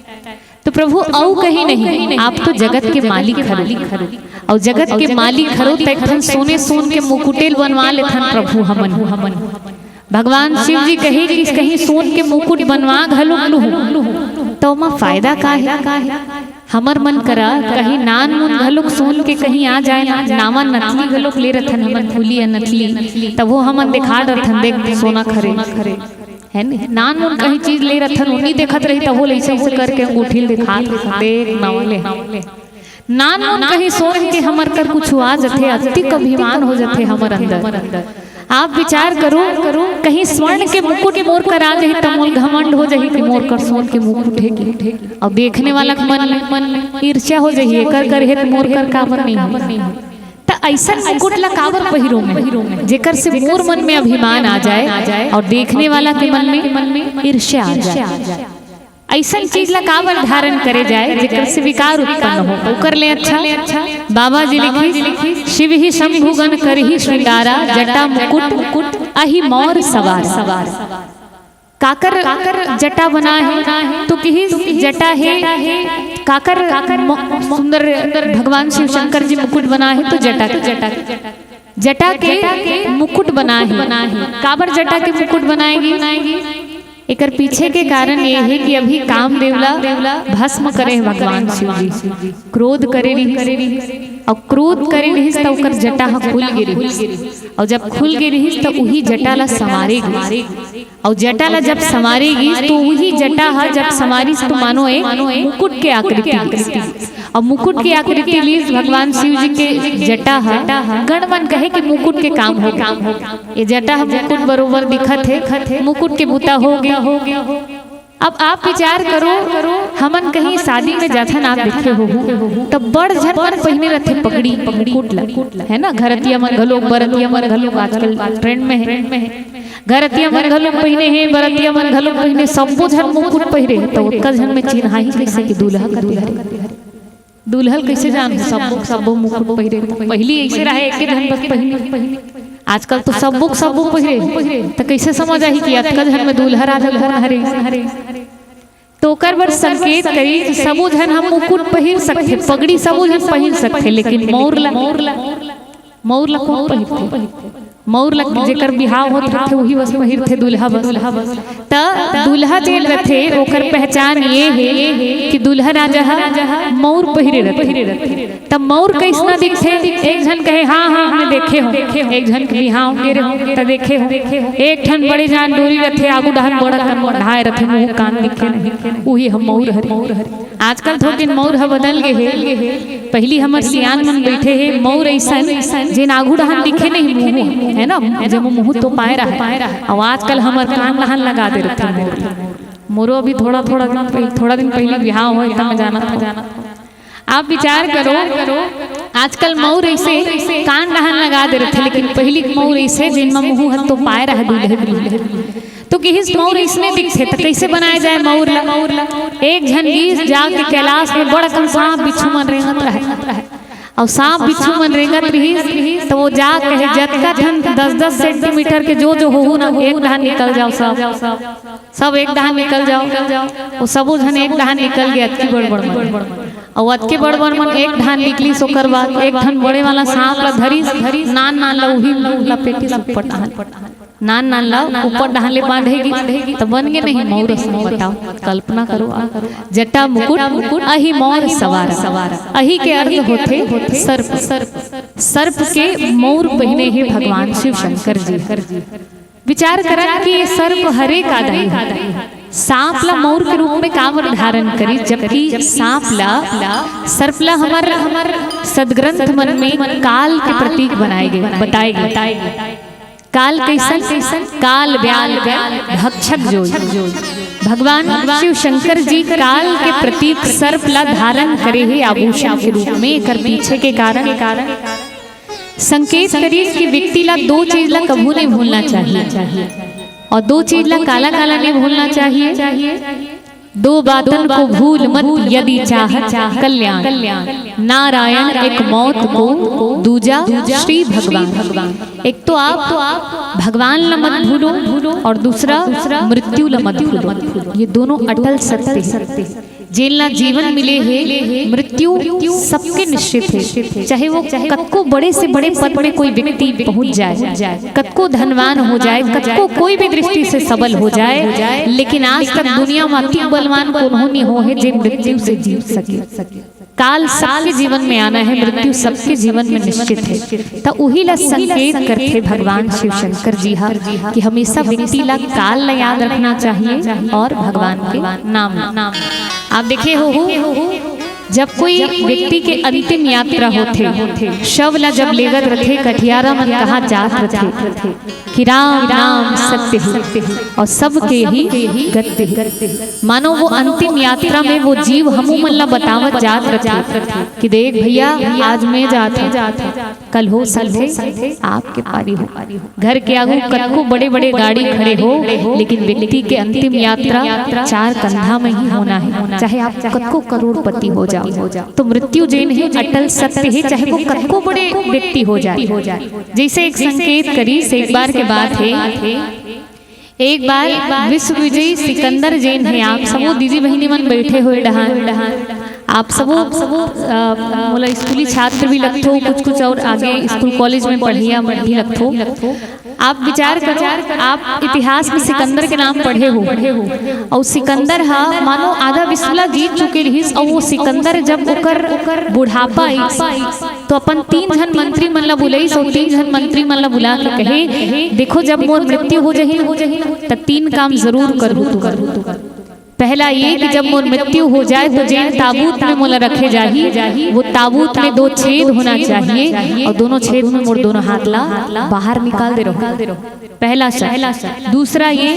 तो प्रभु, अउ कहीं नहीं, आप तो जगत के मालिक हरो, अउ जगत के मालिक हरो, त एक ठन सोने सोन के मुकुटेल बनवा लेथन प्रभु हमन। भगवान शिव जी कहे कि कहीं सोन के मुकुट बनवा घलो लूहूं, त ओमा फायदा का हे? हमर मन करा कहीं नान मुन घलोक सोन के कहीं आ जाए ना, नावा नथली घलोक ले रथन हमन, फूली या नथली, तब वो हमन देखा डरथन, देख सोना खरे, है ने? नान मुन कहीं चीज ले रथन, उनी देखत रही, तब वो ऐसे ऐसे करके अंगूठी ल देखा, देख नवा ले। नान मुन कहीं सोन के हमर कर कुछु आ जथे, अतिक अभिमान हो जथे हमर अंदर। आप विचार करो, कहीं स्वर्ण के मुकुट मोर कर आ जाही, त मोल घमंड हो जाही कि मोर कर सोन के मुकुट हे कि। अउ देखने वाला के मन में ईर्ष्या हो जाही, एकर कर हे त मोर कर काबर नहीं हे? त ऐसन मुकुट ला काबर पहिरो में, जेकर से मोर मन में अभिमान आ जाए और देखने वाला के मन में ईर्ष्या आ जाए? ऐसन चीज ला काबर धारण करे जाए, जेकर से विकार उत्पन्न हो? ओकर ले अच्छा बाबा जी लिखिस, शिव ही शंभुगन करही श्रृंगारा, जटा मुकुट अहि मौर सवार। काकर जटा बना हे, तो किहिस जटा हे। काकर म-, सुंदर भगवान शिव शंकर जी मुकुट बना हे, तो जटा के, जटा के मुकुट बना हे। काबर जटा के मुकुट बनाए गिस? एकर पीछे के कारण ये हे कि अभी कामदेव ला भस्म करे हे भगवान शिव जी। क्रोध करे रिहिस, अउ क्रोध करे रिहिस त ओकर जटा ह खुल गे रिहिस, अउ जब खुल गे रिहिस त उही जटा ला संवारे गिस, अउ जटा ला जब संवारे गिस त उही जटा ह जब संवारिस त मानो एक मुकुट के आकृति लीस। अउ मुकुट के आकृति लीस भगवान शिव जी के जटा ह। गण मन कहे कि मुकुट के काम हो, ये जटा ह मुकुट बरोबर दिखत हे, मुकुट के बुता हो गे। अब आप विचार करो, हमन कहीं शादी में जाथन, आप देखे होहू, तब बड़ झन मन पहिने रथे पगड़ी, मुकुट ला, है ना? घरतिया मन घलोक, बरतिया मन घलोक, आजकल ट्रेंड में हे। घरतिया मन घलोक पहिने हे, बरतिया मन घलोक पहिने, सब्बो झन मुकुट पहिरे, त ओतका झन में चिन्हाही कइसे कि दूल्हा का दूल्हा रे? दूल्हा ल कइसे जान, सब्बो सब्बो मुकुट पहिरे? पहिली अइसे रहे, एके झन बस पहिने। आजकल तो सब्बो सब्बो पहिरे, त कइसे समझ आही कि अतका झन में दूल्हा राजा कोन हरे? तो ओकर बर संकेत करी कि सबो झन ह मुकुट पहिर सकथे, पगड़ी सबो झन पहिर सकथे, लेकिन मउर ला, मउर ला कोन पहिरथे? मउर ला जेकर बिहाव होत रथे, उही बस पहिरथे, दूल्हा बस। त दूल्हा जेन रथे, ओकर पहचान ये हे कि दूल्हा राजा ह मउर पहिरे रथे। त मउर कइसना दिखथे? एक झन कहे, "हाँ, हाँ, मैं देखे हूँ।" एक झन के बिहाव गे रहे, त देखे हूँ। एक ठन बड़े जान डोरी रथे, आगू डहन बड़ा कन मढ़ाए रथे, मुँह कान दिखे नहीं, उही ह मउर हरे। आजकल थोकिन मउर ह बदल गे हे। पहिली हमर सियान मन बइठे हे, मउर अइसन जेन आगू डहन दिखे नहीं मुँह, है ना, जेमा मुँह तोपाए रहय। अउ आजकल हमर कान डहन लगा दे रथे मउर। मोरो अभी थोड़ा, थोड़ा दिन पहिली, थोड़ा दिन पहिली बिहाव होय त मैं जानत हूँ। आप विचार करो, आजकल मउर अइसे कान डहन लगा दे रथे, लेकिन पहिली मउर अइसे जेन म मुँह ह तोपाए रहय दूल्हे दूल्हे। तो किहिस मउर अइसने दिखथे, त कइसे बनाए जाए मउर ला? एक झन गिस जाके कैलाश में बड़ अकन सांप बिच्छू मन रेंगत रहय। अउ सांप बिच्छू मन रेंगत रिहिस, त वो जा कहे, "जतका ठन दस दस सेंटीमीटर के जो जो होहू ना, एक डहन निकल जाओ सब, सब एक डहन निकल जाओ।" वो सबो झन एक डहन निकल गे, अतकी बड़ बड़ मन। अउ अतके बड़ बड़ मन एक डहन निकलिस, ओकर बाद एक ठन बड़े वाला सांप ला धरिस, नान नान ला उही लपेटिस ऊपर डहन। नान नान ला ऊपर डहन ले बांधे गिस, त बन गे नहीं मउर असन। बताओ, कल्पना करो आप। जटा मुकुट अहि मौर सवार। अहि के अर्थ होथे सर्प। सर्प के मउर पहिने हे भगवान शिव शंकर जी। विचार करन कि ये सर्प हरे का दाई? सांप ला मउर के रूप में काबर धारण करिस, जबकि सांप ला, सर्प ला हमर, हमर सदग्रंथ मन में काल के प्रतीक बनाए गे, बताए गे। काल कइसन? काल ब्याल के भक्षक जोई। भगवान शिव शंकर जी काल के प्रतीक सर्प ला धारण करे हे आभूषण के रूप में। एकर पीछे के कारण संकेत करिस कि व्यक्ति ला दो चीज ला कभू नहीं भूलना चाहिए। और दो चीज ला काला काला नहीं भूलना चाहिए। दो बातन को भूल मत यदि चाहत कल्याण। नारायण एक मौत को, दूजा श्री भगवान। एक तो आप, तो आप भगवान ला मत भूलो और दूसरा मृत्यु ला मत भूलो। ये दोनों अटल सत्य है। जेन ला जीवन मिले हे, मृत्यु सबके निश्चित है। चाहे वो कतको बड़े से बड़े पद में कोई व्यक्ति पहुंच जाए, कतको धनवान हो जाए, कतको कोई भी दृष्टि से सबल हो जाए, लेकिन आज तक दुनिया में अति बलवान कोनो नहीं हो हे जे मृत्यु से जीत सके। काल सबके जीवन में आना है, मृत्यु सबके जीवन में निश्चित है। त उही ला संकेत करथे भगवान शिव शंकर जी हा कि हमेशा व्यक्ति ला काल ला याद रखना चाहिए और भगवान के नाम ला। आप देखे हो, जब कोई व्यक्ति के अंतिम यात्रा होथे, शव ला जब लेगत रथे, कठियारा मन कहा जात रथे कि राम नाम सत्य है और सबके ही गत्य है। मानो वो अंतिम यात्रा में वो जीव हमू मन ला बतावत जात रथे कि देख भैया, आज मैं जात हूँ, कल हो सकथे आपके पारी हो। घर के आगू कतको बड़े-बड़े गाड़ी खड़े हो, लेकिन व्यक्ति के अंतिम यात्रा चार कंधा में ही होना है, चाहे आप कतको करोड़पति हो जाओ। तो मृत्यु जेन है, अटल सत्य है, चाहे वो कतको बड़े व्यक्ति हो जाए। जैसे एक संकेत करिस, एक बार के बात है, एक बार विश्व विजयी सिकंदर जेन है, आप सबो दीदी बहिनी मन बैठे हुए डहान, आप सबो, आप सबो, अ, मोला स्कूली छात्र भी लगथो, कुछ कुछ और आगे स्कूल कॉलेज में पढ़इया मन भी लगथो। आप विचार करो, आप इतिहास में सिकंदर के नाम पढ़े हो, और सिकंदर हा मानो आधा विश्व ला जीत चुके रहिस, और वो सिकंदर जब ओकर बुढ़ापा आइस, तो अपन तीन झन मंत्री मन ला बुलाइस, और तीन झन मंत्री मन ला बुला के कहे, देखो, जब मोर मृत्यु हो जही, त तीन काम जरूर करहू तुमन। पहला ये कि जब मोर मृत्यु हो जाए, तो जेन ताबूत में मोला रखे जाही, वो ताबूत में दो छेद होना चाहिए, और दोनों छेद में मोर दोनों हाथ ला बाहर निकाल दे रहो। पहला शर्त। दूसरा ये,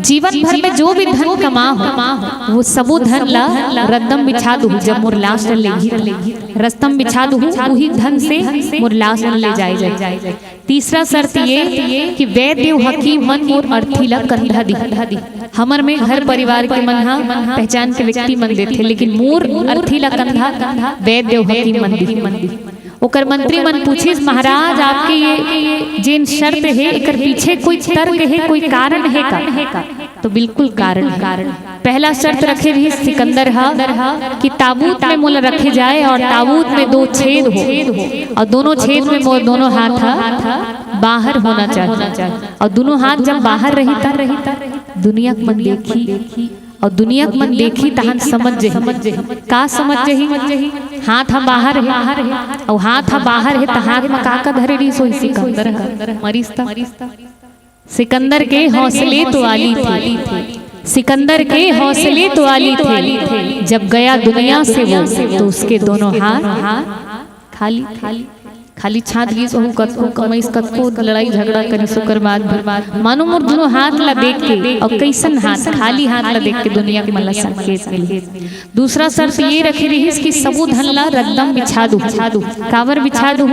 जीवन भर में जो भी धन कमा हो, वो सबो धन ला रद्दम बिछा दू, जब मोर लाश ला लेगी, रस्तम बिछा दू, वही धन से मोर लाश ला ले जाए जाए। तीसरा शर्त ये कि वैद्य हकीम मन मोर अर्थी ला कंधा दी। हमर में घर परिवार के मन हा पहचान के व्यक्ति मन देथे, लेकिन मोर अर्थी ला कंधा वैद्य हकीम मन दी। ओकर मंत्री मन पूछिस, महाराज, आपके ये जेन शर्त है, एकर पीछे कोई तर्क है, कोई कारण है का? तो बिल्कुल कारण है। पहला शर्त रखे रहिस सिकंदर हा कि ताबूत में मोला रखे जाए, और ताबूत में दो छेद हो, और दोनों छेद में मोर दोनों हाथ हा बाहर होना चाहिए, और दोनों हाथ जब बाहर रही, तब दुनिया के मन देखी, और दुनिया के मन देखी, तहन समझ जही। का समझ जही? हाथ हा बाहर है, और हाथ हा बाहर है, त हाथ में का का धरे रहिस होही सिकंदर हा? मरिस त। सिकंदर के हौसले तो आली थे, सिकंदर के हौसले तो आली थे। जब गया दुनिया से वो, तो उसके दोनों हाथ खाली थे। खाली छात गिस, ओहू कतको कमइस, कतको लड़ाई झगड़ा करिस, ओकर बाद भी मानो मोर दोनों हाथ ला देख के, और कइसन हाथ, खाली हाथ ला देख के दुनिया के मन ला संकेत मिले। दूसरा शर्त ये रखे रहिस कि सबो धन ला रद्दम बिछा दू। काबर बिछा दू?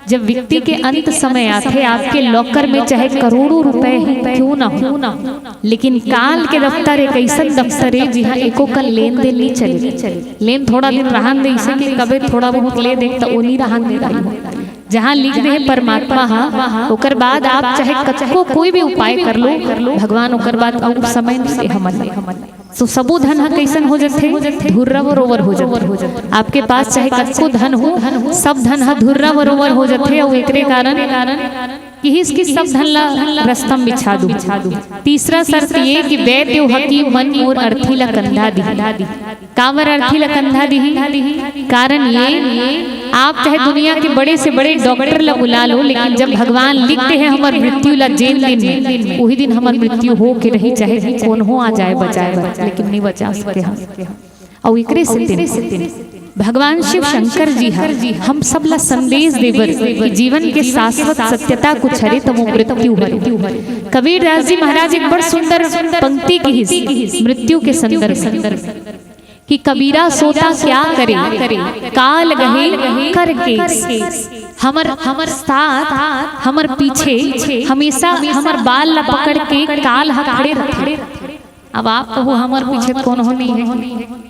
जब व्यक्ति के अंत समय आथे, आपके लॉकर में चाहे करोड़ों रुपए ही क्यों ना हो, लेकिन काल के दफ्तर एक अइसन दफ्तर है, जिहाँ एको कन लेन देन नहीं चले। लेन थोड़ा दिन रहन दे, इसे कि कबे थोड़ा बहुत ले दे, त ओ नहीं रहन दे रही हो। जहाँ लिख दे हे परमात्मा हा, ओकर बाद आप चाहे कतको कोई भी उपाय कर लो, भगवान ओकर बाद अउ समय नहीं दे हमन ला। तो सबो धन हा कइसन हो जथे? धुर्रा बरोबर हो जथे। आपके पास चाहे कतको धन हो, सब धन हा धुर्रा बरोबर हो जथे। अउ एकरे कारण किहिस कि सब धन ला रस्तम बिछा दू। तीसरा शर्त ये कि वैद्य हकीम मन मोर अर्थी ला कंधा दी। काबर अर्थी ला कंधा दिही? कारण ये, आप चाहे दुनिया के बड़े से बड़े डॉक्टर ला बुला लो, लेकिन जब भगवान लिख दे हे हमर मृत्यु ला जेन दिन में, वही दिन हमर मृत्यु हो के रही, चाहे कोनहो आ जाए बचाए बर, लेकिन नहीं बचा सके हम। अउ एकरे सेती भगवान शिव शंकर जी ह हम सब ला संदेश देबर कि जीवन के शाश्वत सत्यता कुछ हरे, त वो मृत्यु हरे। कबीर दास जी महाराज एक बड़ सुंदर पंक्ति किहिस मृत्यु के संदर्भ में कि कबीरा सोता क्या करे, काल गहे कर केस। हमर, हमर साथ, हमर पीछे हमेशा हमर बाल ला पकड़ के काल ह खड़े रथे। अब आप कहो, हमर पीछे कोनो नहीं है,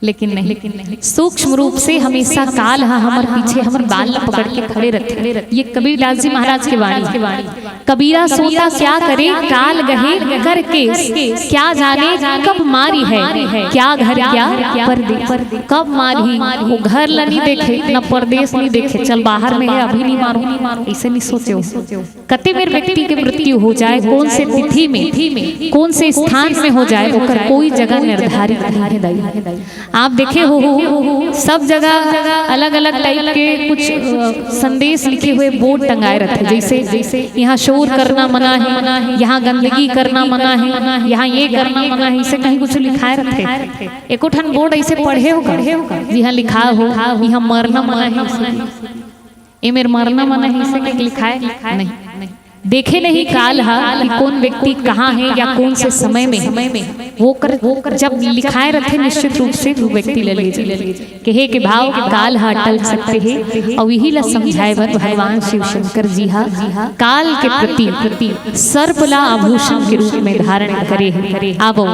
लेकिन नहीं, सूक्ष्म रूप से हमेशा काल ह हमर पीछे हमर बाल ला पकड़ के खड़े रथे। ये कबीर दास जी महाराज के वाणी। कबीरा सोता क्या करे, काल गहे कर केस। क्या जाने कब मारी है, क्या घर क्या परदेस। कब मारही, वो घर ला नहीं देखे, न परदेस नहीं देखे, चल बाहर में है, अभी नहीं मारो, ऐसे नहीं सोचे हो। कते मेर व्यक्ति के मृत्यु हो जाए, कौन से तिथि में, कौन से स्थान में हो जाए, ओकर कोई जगह निर्धारित नहीं है दाई। आप देखे हो, सब जगह अलग-अलग टाइप के कुछ, अ, संदेश लिखे हुए बोर्ड टंगाए रहते, जैसे यहाँ शोर करना मना है, यहाँ गंदगी करना मना है, यहाँ ये करना मना है, इसे कहीं कुछ लिखाए रहते। एको ठन बोर्ड ऐसे पढ़े हो का? जी हाँ, लिखा हो, यहाँ मरना मना है, इसे। ए मेर मरना मना है, इसे कहीं लिखाए? नहीं। देखे नहीं काल हा कि कौन व्यक्ति कहाँ है या कौन से समय में है। वो कर, वो कर जब लिखाए रहते, निश्चित रूप से वो व्यक्ति ले लीजिए। कहे के भाव काल हा टल सकते हैं, और यही ला समझाए बर भगवान शिव शंकर जी हा काल के प्रति सर्प ला आभूषण के रूप में धारण करे है। आवो,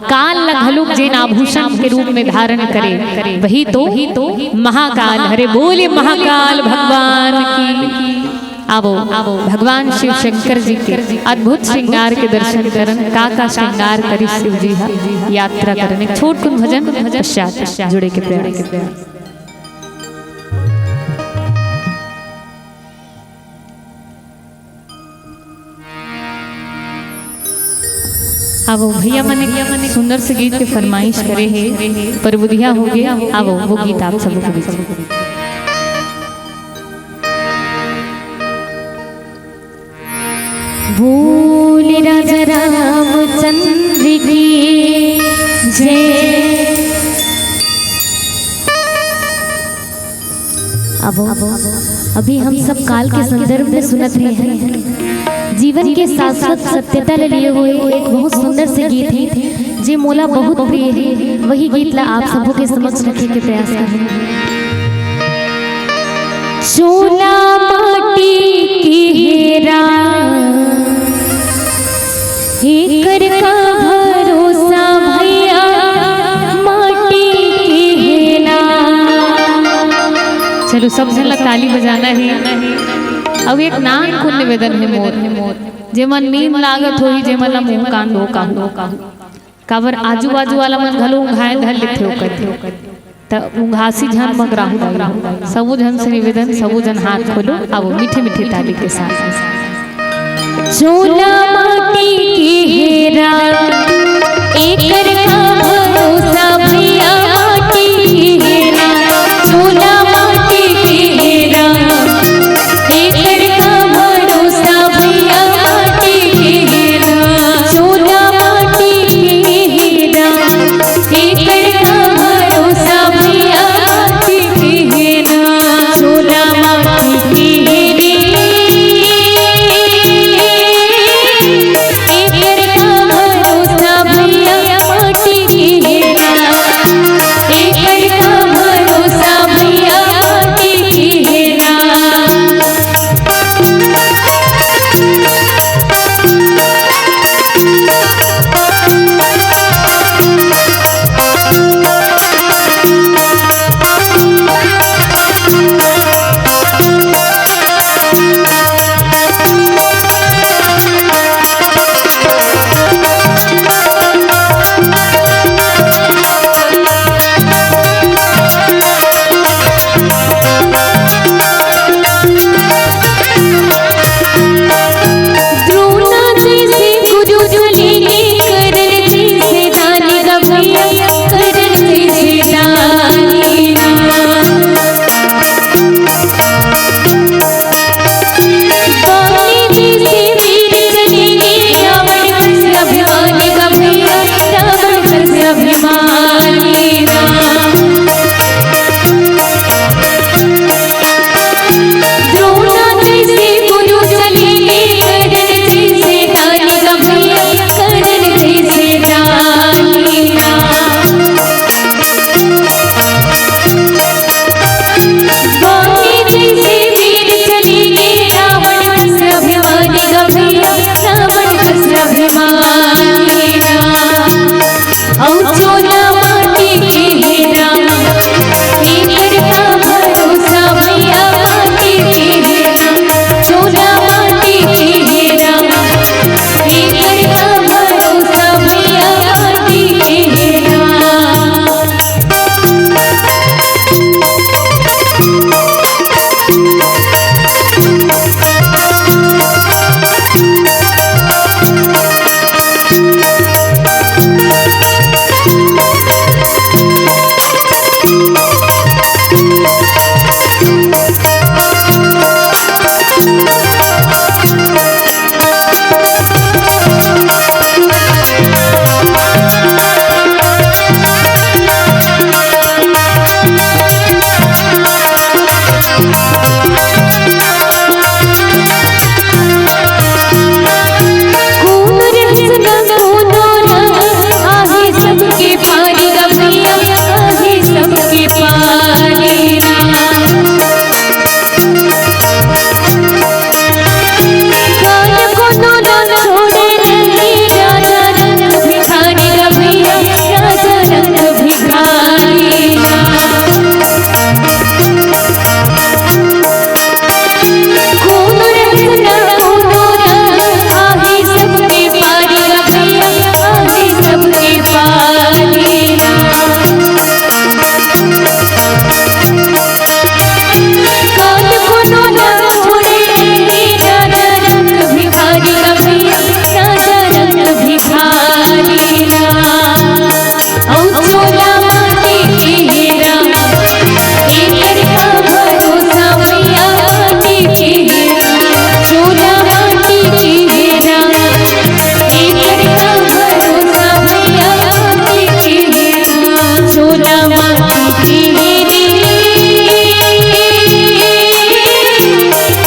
काल ला घलोक जेन आभूषण के रूप में धारण करे, वही तो महाकाल हरे। बोले महाकाल भगवान की। आवो, आवो, भगवान शिव शंकर जी के अद्भुत श्रृंगार के दर्शन करन। का का श्रृंगार करिस शिव जी हा, यात्रा करन। एक छोट कुन भजन पश्चात जुड़े के प्रयास। आवो भैया, मने सुंदर से गीत के फरमाइश करे हे, पर बुधिया हो गए। आवो, वो गीत आप सबको भी। बोल राजा रामचंद्र की जय। अब अभी हम सब काल के संदर्भ में सुनत रहे हैं। जीवन के शाश्वत सत्यता ले लिए हुए एक बहुत सुंदर से गीत है, जे मोला बहुत प्रिय है। वही गीत ला आप सबों के समक्ष रखे के प्रयास करेंगे। चूना माटी के हेरा, एकर का भरोसा भैया, माटी के हेरा। चलो, सब झन ला ताली बजाना है। अब एक नान कुन निवेदन है मोर, जेमन नींद लागत होही, जेमन ला मुंह कान धो काहू। काबर आजू बाजू वाला मन घलो उंघाए धर लेथे ओकर। त उंघासी झन मगराहू दाई। सबो झन से निवेदन, सबो झन हाथ खोलो, आवो मीठे मीठे ताली के साथ। चूना माटी के हेरा, एकर का भरोसा भैया, माटी के हेरा। चूना माटी के हेरा, एकर का भरोसा भैया, माटी के हेरा। चूना माटी के हेरा, एकर का भरोसा भैया, माटी के हेरा। चूना माटी के हेरा, एकर का भरोसा भैया, माटी के चूना माटी के हे राम, एकर का भरोसा भैया माटी के हे राम। चूना माटी के हे राम, एकर का भरोसा भैया माटी के हे राम। कोनो रस न कोनो रंग, आहे सबके पारी गा भैया, आहे सबके पारी। काल कोनो न छोड़े नहीं, राजा रंग भिखारी गा भैया, राजा रंग भिखारी। कोनो रस न कोनो रंग, आहे सबके पारी गा भैया, आहे सबके पारी। काल कोनो न छोड़े, राजा रंग भिखारी गा भैया, राजा रंग भिखारी। अउ चूना माटी के हे राम, एकर का भरोसा भैया माटी के हे राम। चूना माटी के हे राम, एकर का भरोसा भैया माटी के हे राम। चूना माटी के हे राम,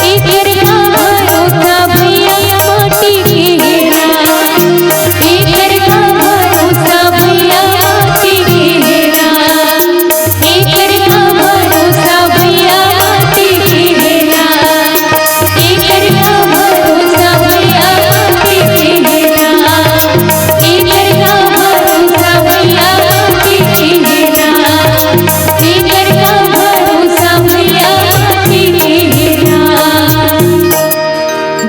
एकर का भरोसा भैया माटी के हे राम। एकर का भरोसा भैया माटी के हे राम। एकर का भरोसा भैया माटी के हे राम। एकर का भरोसा भैया माटी के हे राम। एकर का भरोसा भैया माटी के हे राम। एकर का भरोसा भैया माटी के हे राम।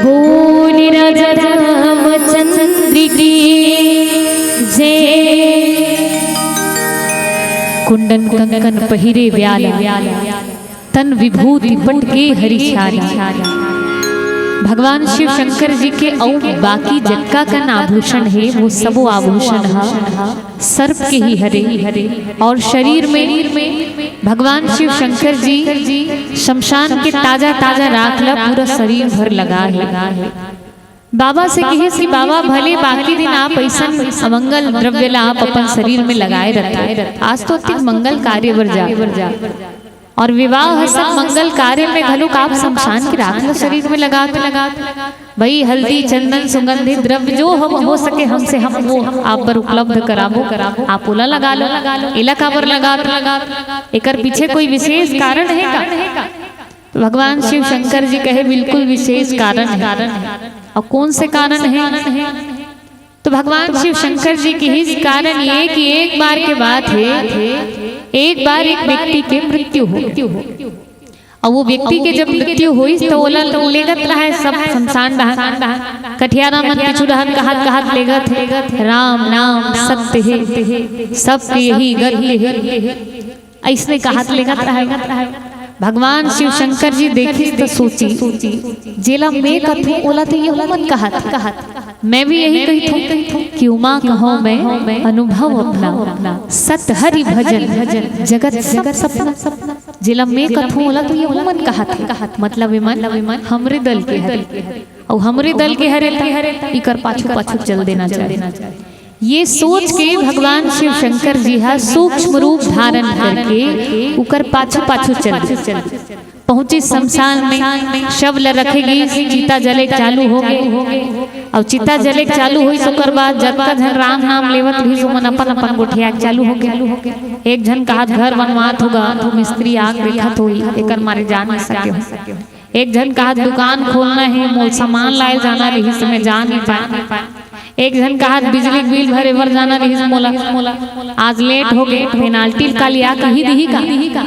बोल राजा रामचंद्र की जय। कुंडन कंकन पहिरे व्याल, तन विभूति पट के हरि छाला। भगवान शिव शंकर जी के अउ बाकी जतका कन आभूषण हे, वो सबो आभूषण ह सर्प के ही हरे। और शरीर में भगवान शिव शंकर जी शमशान के ताजा ताजा राख ला पूरा शरीर भर लगा हे। बाबा से कहिस कि बाबा, भले बाकी दिन आप अइसन अमंगल द्रव्य ला आप अपन शरीर में लगाए रखते, आज तो अतिक मंगल कार्य बर जा। और विवाह ह सब मंगल कार्य में घलोक आप शमशान के राख ला शरीर में लगात, लगात। भाई, हल्दी, चंदन, सुगंधित द्रव्य जो हम हो सके हमसे, हम वो आप बर उपलब्ध कराबो, आप ओला लगा लो। एला काबर लगात, लगात? एकर पीछे कोई विशेष कारण हे का? तो भगवान शिव शंकर जी कहे, बिल्कुल विशेष कारण हे। अउ कौन से कारण हे? तो भगवान शिव शंकर जी कहिस, कारण ये कि एक बार के बात हे, एक बार एक व्यक्ति के मृत्यु हो, अउ वो व्यक्ति के जब मृत्यु होइस, तो ओला लेगत रहय सब शमशान डहन, कठियारा मन पीछू डहन कहत, कहत लेगत हे, "राम नाम सत्य हे, सबके यही गत्य हे।" अइसने कहत लेगत रहय। भगवान शिव शंकर जी देखिस त सोचिस, "जेला मैं कथों, ओला तो ये मन कहत, कहत। मैं भी यही कहिथों कि उमा कहों मैं अनुभव अपना, सत हरि भजन जगत सब सपना।" जेला मैं कथों, ओला तो ये मन कहत हे, मतलब एमन हमरे दल के हरे, अउ हमरे दल के हरे त इकर पाछू पाछू चल देना चाहिए। ये सोच के भगवान शिव शंकर जी हा सूक्ष्म रूप धारण करके उकर पाछू पाछू चल दे। पहुंचिस शमशान में, शव ल रखे गिस, चिता जले चालू हो गे। अउ चिता जले चालू होइस, ओकर बाद जतका झन राम नाम लेवत रहिस, ओमन अपन अपन गोठिया चालू हो गे। एक झन कहत घर बनवात होगा, तो मिस्त्री आग देखत होही, एकर मारे जा नहीं सके हो। एक झन कहत दुकान खोलना हे, मोल सामान लाए जाना रहिस, मैं जा नहीं पाए। एक झन कहत बिजली के बिल भरे बर जाना रहिस मोला, आज लेट हो गए, पेनाल्टी काली आके ही दिही का?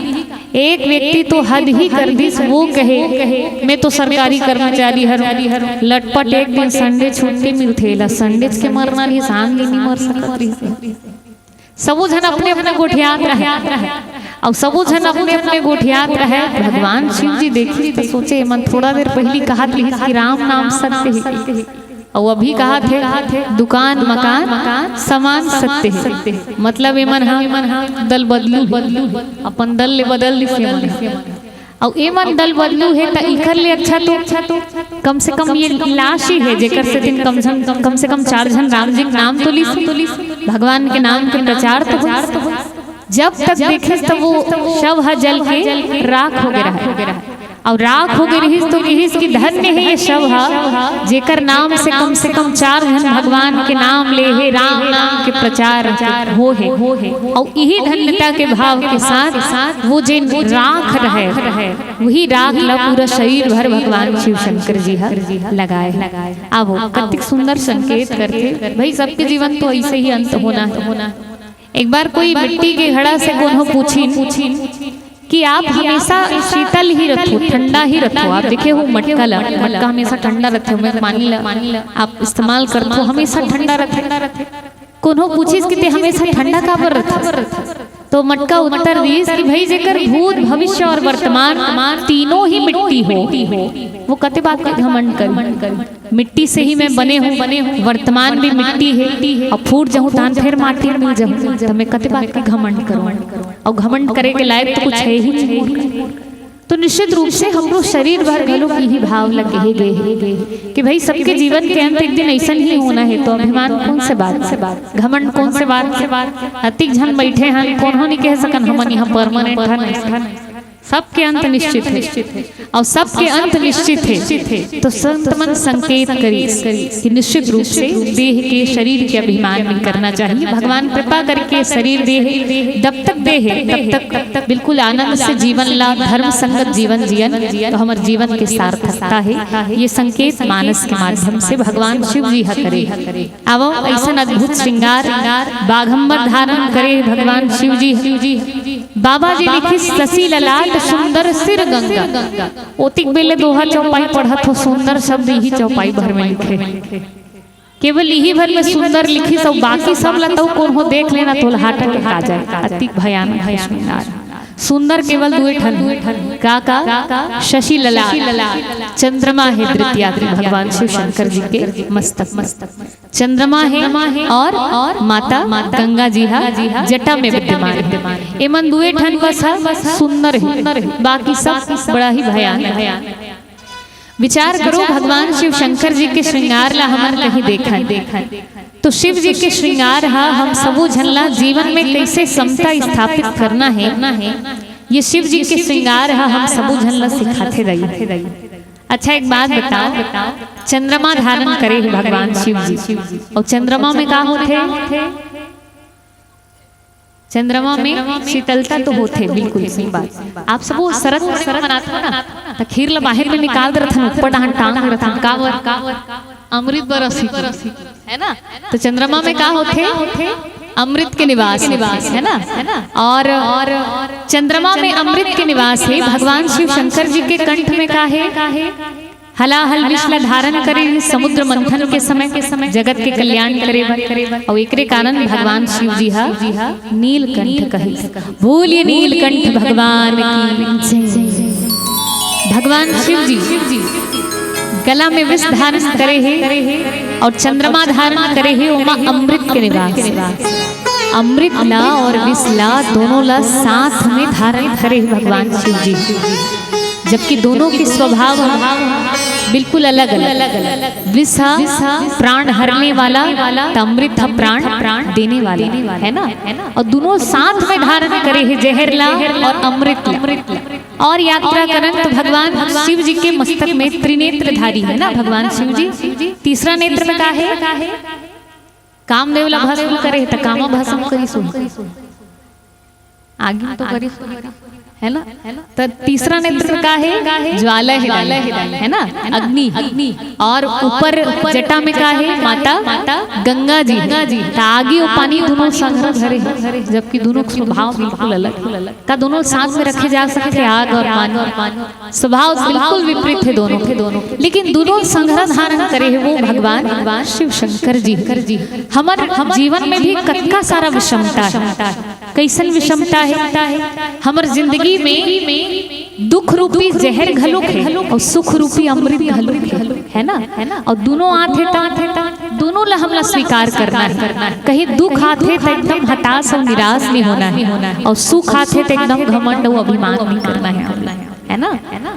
एक व्यक्ति तो हद ही कर दिस, वो कहे, मैं तो सरकारी कर्मचारी हर, लटपट एक दिन संडे छुट्टी मिलथे, ला संडे के मरना रहिस, आन दिन नहीं मर सकत रहिस। सबो झन अपने अपने गोठियात रहे, अउ सबो झन अपने अपने गोठियात रहे। भगवान शिव जी देखिस त सोचे, एमन थोड़ा देर पहिली कहत लिहिस कि राम नाम सत्य हे, अउ अभी कहत हे दुकान मकान समान सत्य हे। मतलब एमन हा दल बदलू हे, अपन दल ले बदल दिस एमन। अउ एमन दल बदलू हे त इखर ले अच्छा तो कम से कम ये लाश ही हे, जेकर से दिन कम से कम, कम से कम चार झन राम जी के नाम तो लिस, भगवान के नाम के प्रचार तो हो। जब तक देखिस त वो शव ह जल के राख हो गए रहे, अउ राख हो गए रहिस तो कहिस कि धन्य हे ये शव ह, जेकर नाम से कम से कम चार झन भगवान के नाम ले हे, राम नाम के प्रचार हो हे। अउ इही धन्यता के भाव के साथ वो जेन राख रहे, वही राख ला पूरा शरीर भर भगवान शिव शंकर जी ह लगाए हे। अब कतिक सुंदर संकेत करथे भाई, सबके जीवन तो ऐसे ही अंत होना है। एक बार कोई मिट्टी के घड़ा से कोनो पूछिन कि आप हमेशा शीतल ही रथो, ठंडा ही रथो। आप देखे हो मटका ला, मटका हमेशा ठंडा रथे, मैं पानी ला आप इस्तेमाल करथो, हमेशा ठंडा रथे। कोनो पूछिस कि ते हमेशा ठंडा काबर रथस? तो मटका उत्तर दिस कि भाई, जेकर भूत, भविष्य और वर्तमान तीनों ही मिट्टी हो, वो कते बात के घमंड करी? मिट्टी से ही मैं बने हूँ, वर्तमान भी मिट्टी हे, अउ फूट जाहूँ तहान फेर माटी मिल जाहूँ, त मैं कते बात के घमंड करूँ? अउ घमंड करे के लायक तो कुछ है ही नहीं। तो निश्चित रूप से हमरो शरीर भर घलो इही भाव ला कहे गे हे कि भाई, सबके जीवन के अंत एक दिन ऐसन ही होना हे, तो अभिमान कौन से बात से, घमंड कौन से बात से? अतिक झन बैठे हन, कोनो नहीं कह सकन हमन यहाँ परमानेंट हन। सबके अंत निश्चित हे, अउ सबके अंत निश्चित हे। तो संत मन संकेत करिस कि निश्चित रूप से देह के, शरीर के अभिमान नहीं करना चाहिए। भगवान कृपा करके शरीर देह जब तक देह, तब तक बिल्कुल आनंद से जीवन ला, धर्म संगत जीवन जियन, तो हमर जीवन के सार्थकता हे। ये संकेत मानस के माध्यम से भगवान शिव जी ह करे। आवो ऐसन अद्भुत श्रृंगार, बाघंबर धारण करे भगवान शिव जी। बाबा जी लिखिस शशि ललाट सुंदर सिर गंगा। ओतिक बेले दोहा चौपाई पढ़त हो, सुंदर शब्द इही चौपाई भर में लिखे। केवल इही भर में सुंदर लिखिस, अउ बाकी सब ला तउ कोनो देख लेना, तोला हार्ट अटैक आ जाए, अतिक भयानक हे श्रृंगार। सुंदर केवल दुए ठन, का का? शशि ललाट, चंद्रमा हे द्वितीयाद्रि भगवान शिव शंकर जी के मस्तक, मस्तक। चंद्रमा हे और माता गंगा जी हा जटा में विद्यमान हे। एमन दुए ठन बस हा सुंदर हे, बाकी सब बड़ा ही भयानक। विचार करो, भगवान शिव शंकर जी के श्रृंगार ला हमन कहीं देखन, तो शिव जी के श्रृंगार हा हम सबो झन ला जीवन में कैसे समता स्थापित करना हे, ये शिव जी के श्रृंगार हा हम सबो झन ला सिखाथे दाई। अच्छा, एक बात बताओ, चंद्रमा धारण करे हे भगवान शिव जी, अउ चंद्रमा में का होथे? चंद्रमा में शीतलता तो होथे, बिल्कुल सही बात। आप सबो शरद पूर्णिमा मनाथो ना, त खीर ला बाहिर में निकाल दे रथन, ऊपर डाहन टांग दे रथन, काबर? अमृत बरस ही, है ना? तो चंद्रमा में का होथे? अमृत के निवास होथे, है ना? और, और चंद्रमा में अमृत के निवास हे। भगवान शिव शंकर जी के कंठ में का हे? हलाहल विष ला धारण करे हे समुद्र मंथन के समय, जगत के कल्याण करे बर। अउ एकरे कारण भगवान शिव जी हा नीलकंठ कहे। बोलिए नीलकंठ भगवान की जय। भगवान शिव जी गला में विष धारण करे हे अउ चंद्रमा धारण करे हे, ओमा अमृत के निवास। अमृत ला और विष ला दोनों ला साथ में धारण करे हे भगवान शिव जी, जबकि दोनों के स्वभाव ह बिल्कुल अलग अलग। विष ह प्राण हरने वाला, त अमृत ह प्राण देने वाला, है ना? और दोनों साथ में धारण करे हे, जहर ला और अमृत ला। और यात्रा करन तो भगवान शिव जी के मस्तक में त्रिनेत्रधारी है ना भगवान शिव जी। तीसरा नेत्र में का है? कामदेव ला भस्म करे हे, त कामा भस्म करिस होही। आगी में तो करिस, है ना? त तीसरा नेत्र का हे? ज्वाला हे, है ना? अग्नि। और ऊपर जटा में का हे? माता गंगा जी। त आगी अउ पानी दोनों संग धरे हे, जबकि दोनों के स्वभाव बिल्कुल अलग हे। का दोनों साथ में रखे जा सकथे? आग और पानी स्वभाव बिल्कुल विपरीत हे दोनों के, लेकिन दोनों संघरा धारण करे हे वो भगवान शिव शंकर जी। हमर जीवन में भी कतका सारा विषमता हे। कइसन विषमता हे? हमर जिंदगी में दुख रूपी जहर घलोक हे अउ सुख रूपी अमृत घलोक हे, है ना? अउ दोनों आथे ता, दोनों ला हमला स्वीकार करना हे। कहीं दुख आथे त एकदम हताश अउ निराश नहीं होना हे, अउ सुख आथे त एकदम घमंड अउ अभिमान नहीं करना हे, है ना?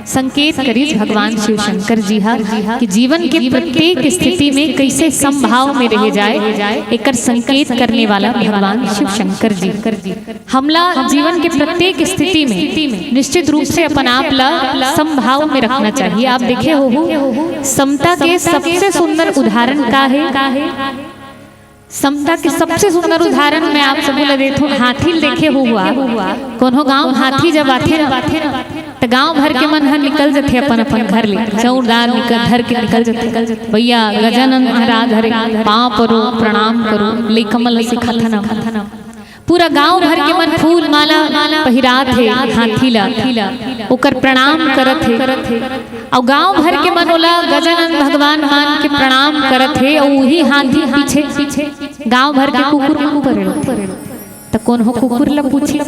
संकेत करिस भगवान शिव शंकर जी हा कि जीवन के प्रत्येक स्थिति में कइसे समभाव में रहे जाए, एकर संकेत करने वाला भगवान शिव शंकर जी। हमला जीवन के प्रत्येक स्थिति में निश्चित रूप से अपन आप ला समभाव में रखना चाहिए। आप देखे होहू, समता के सबसे सुंदर उदाहरण का हे? समता के सबसे सुंदर उदाहरण मैं आप सबो ला देथों, हाथी ल देखे होहू आप। कोनो गांव हाथी जब आथे ना, त गांव भर के मन ह निकल जथे अपन अपन घर ले, चौरदार निकल, धर के निकल जथे। भैया, गजानन महाराज हरे, पांव परो, प्रणाम करो, लइका मन ल सिखाथन हम। पूरा गांव भर के मन फूल माला पहिरात हे हाथी ला, ओकर प्रणाम करत हे। अउ गांव भर के मन ओला गजानन भगवान मान के प्रणाम करत हे। अउ उही हाथी पीछे गांव भर के कुकुर मन परे रथे। त कोनो कुकुर ला पूछी,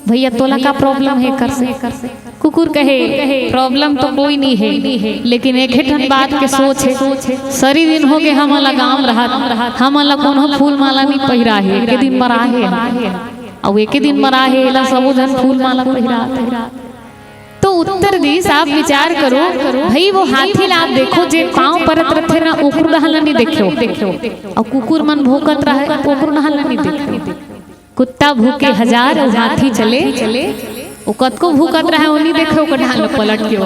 "भैया, तोला का प्रॉब्लम हे कर से?" कुकुर कहे, "प्रॉब्लम तो कोई नहीं हे, लेकिन एक ठन बात के सोच हे। सरी दिन हो गे हमन ला गांव रहत, हमन ला कोनो फूल माला नहीं पहिरा हे, एके दिन मरा हे, अउ एके दिन मरा हे, एला सबो झन फूल माला पहिरा।" तो उत्तर दिस, आप विचार करो भाई, वो हाथी ला आप देखो, जे पांव परत रथे ना, ओकरो डहन ला नहीं देखे, अउ कुकुर मन भौंकत रहे, ओकरो डहन ला नहीं देखे। कुत्ता भूके हजार अउ हाथी चले, वो कतको भूकत रहे, वो नहीं देखे, ओकर डहन ला पलट के वो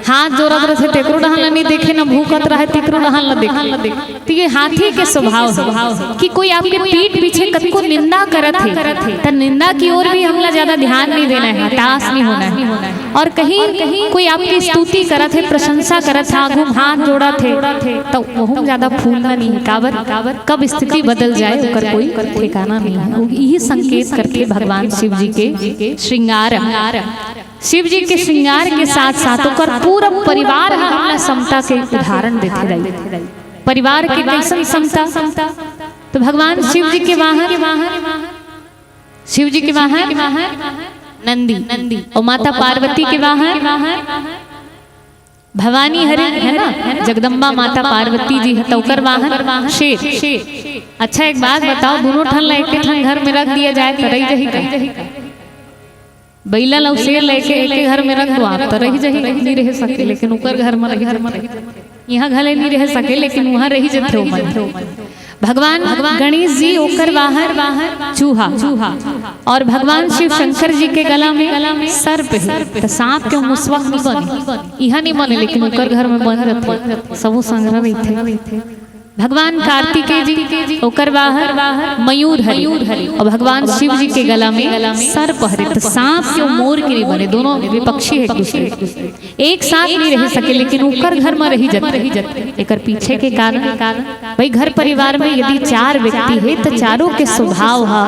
हाथ जोरत रथे, तेकरो डहन ला नहीं देखे, ना भूकत रहे, तेकरो डहन ला देखे। तो ये हाथी के स्वभाव हे कि कोई आपके पीठ पीछे कतको निंदा करत हे, त निंदा की ओर भी हमला ज्यादा ध्यान नहीं देना हे, हताश नहीं होना हे। और कहीं कोई आपकी स्तुति करत हे, प्रशंसा करत हे, आगू म हाथ जोड़त हे, त वहू म ज्यादा फूलना नहीं हे। काबर? कब स्थिति बदल जाए, ओकर कोई ठिकाना नहीं हे। यही संकेत करथे भगवान शिव जी के श्रृंगार। शिव जी के श्रृंगार के साथ साथ ओकर पूरा परिवार ह हमला समता के उदाहरण देथे दाई। परिवार के कइसन समता? तो भगवान शिव जी के वाहन, शिव जी के वाहन नंदी, अउ माता पार्वती के वाहन भवानी हरे, है ना? जगदम्बा माता पार्वती जी हे, त ओकर वाहन शेर। अच्छा, एक बात बताओ, दोनों ठन ला एके ठन घर में रख दिया जाए, त रही जही का? बइला ल अउ शेर ल एके घर में रख दो आप, त रही जही, नहीं रह सके, लेकिन ओकर घर में रही जथे। इहां घले नहीं रह सके, लेकिन उहां रही जथे ओमन। भगवान गणेश जी, ओकर वाहन चूहा, अउ भगवान शिव शंकर जी के गला में सर्प हे, त सांप के मुसवा नहीं बने, इहां नहीं बने, लेकिन ओकर घर में बन जथे, सबो संघरा रहिथे। भगवान कार्तिकेय जी, ओकर वाहन मयूर हरे, अउ भगवान शिव जी के गला में सर्प हरे, त सांप के अउ मोर के नहीं बने, दोनों विपक्षी हे एक दूसरे के। एक साथ नहीं रह सके, लेकिन ओकर घर में रही जथे। एकर पीछे के कारण, भाई, घर परिवार में यदि चार व्यक्ति हे, त चारों के स्वभाव ह,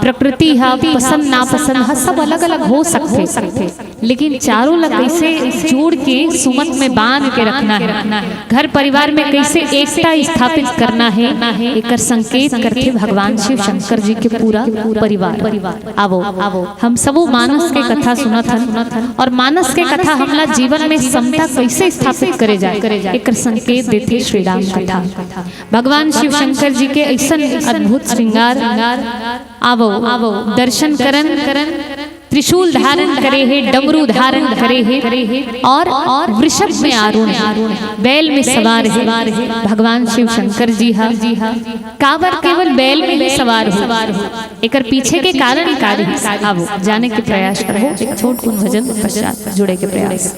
प्रकृति ह, पसंद नापसंद ह, सब अलग-अलग हो सकथे, लेकिन चारों ला कइसे जोड़ के सुमत में बांध के रखना हे, घर परिवार में कइसे एकता स्थापित करना हे, एकर संकेत करथे भगवान शिव शंकर जी के पूरा परिवार। आवो, हम सबो मानस के कथा सुनत हन, अउ मानस के कथा हमला जीवन में समता कइसे स्थापित करे जाए, एकर संकेत देथे श्री राम कथा। भगवान शिव शंकर जी के अइसन अद्भुत श्रृंगार। आवो, दर्शन करन, त्रिशूल धारण करे हे, डमरू धारण करे हे, अउ वृषभ में आरूढ़ हे, बैल में सवार हे भगवान शिव शंकर जी ह। काबर केवल बैल में ही सवार हो, एकर पीछे के कारण का रहिस? आवो, जाने के प्रयास करबो। एक छोट कुन भजन पश्चात जुड़े के प्रयास।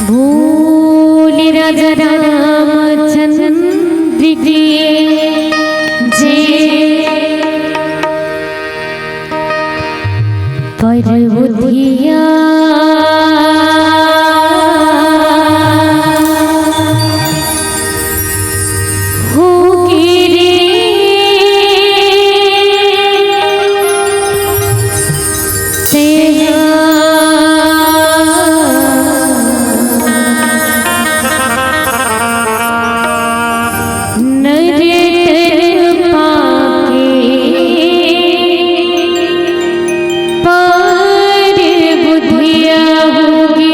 भूल राजा रामचंद्र की जय। पर्वतिया होगे रे तेहा नर तन पाके पर बुधिया होगे।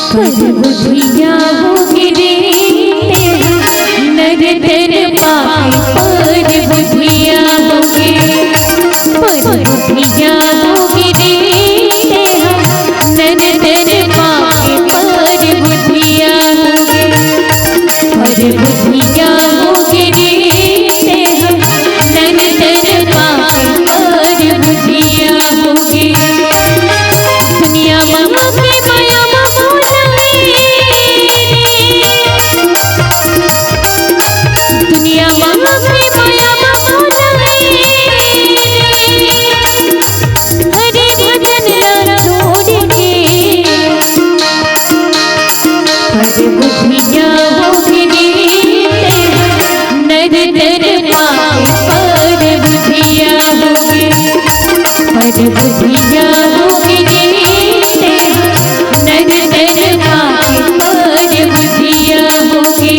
पर बुधिया होगे रे तेहा, नर तन पाके पर बुधिया होगे। पर बुधिया होगे रे तेहा, नर तन पाके पर बुधिया होगे। पर बुधिया होगे रे तेहा, नर तन पाके पर बुधिया होगे। दुनिया मा के माया मा मोला रे, दुनिया मा के माया मा मोला रे, हरि भजन ला छोड़ के पर बुधिया होगे रे तेहा, नर तन पाके पर बुधिया होगे। पर बुधिया होगे रे तेहा, नर तन पाके पर बुधिया होगे।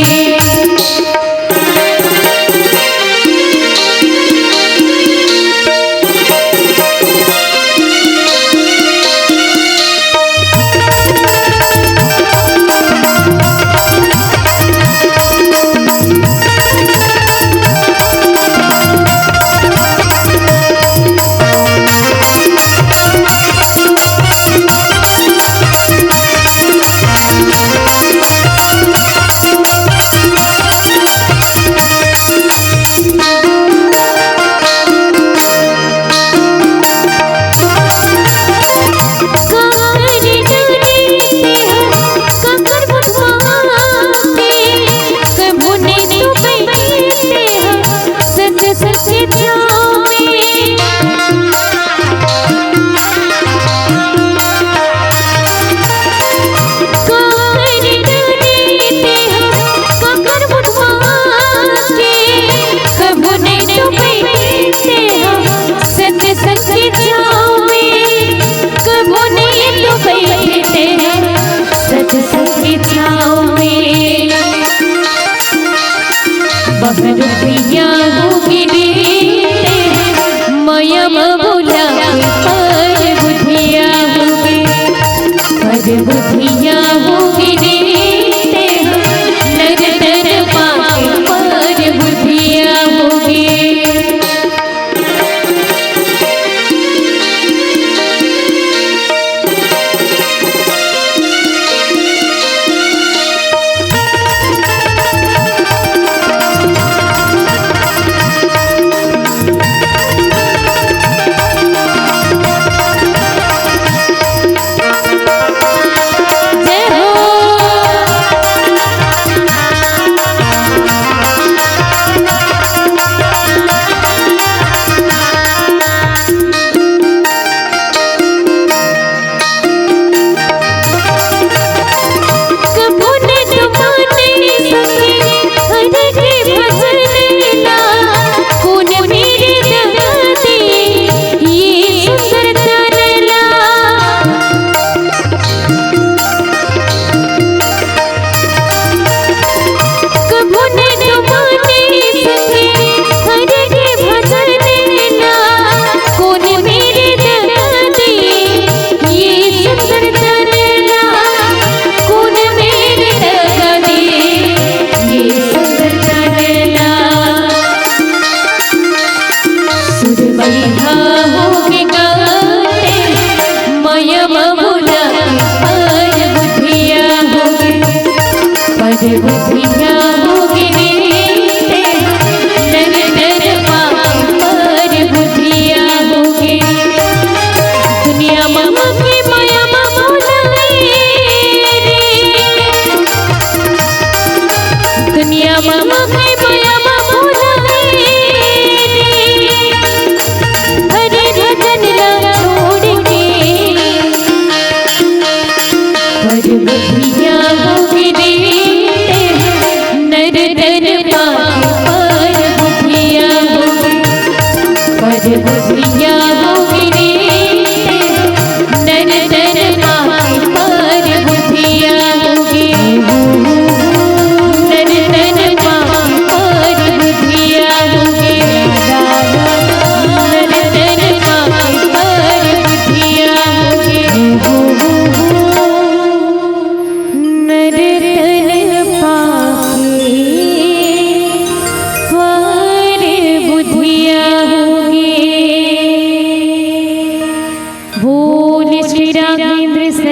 कभू नइ तो बइठे तेहा सच सच के छाँव में, कभू नइ तो बइठे तेहा सच सच के छाँव में। बहर पिया होगे रे तेहा, मया म बोला के पर बुधिया होगे। पर बुधिया होगे रे तेहा, नर तन पाके पर बुधिया होगे।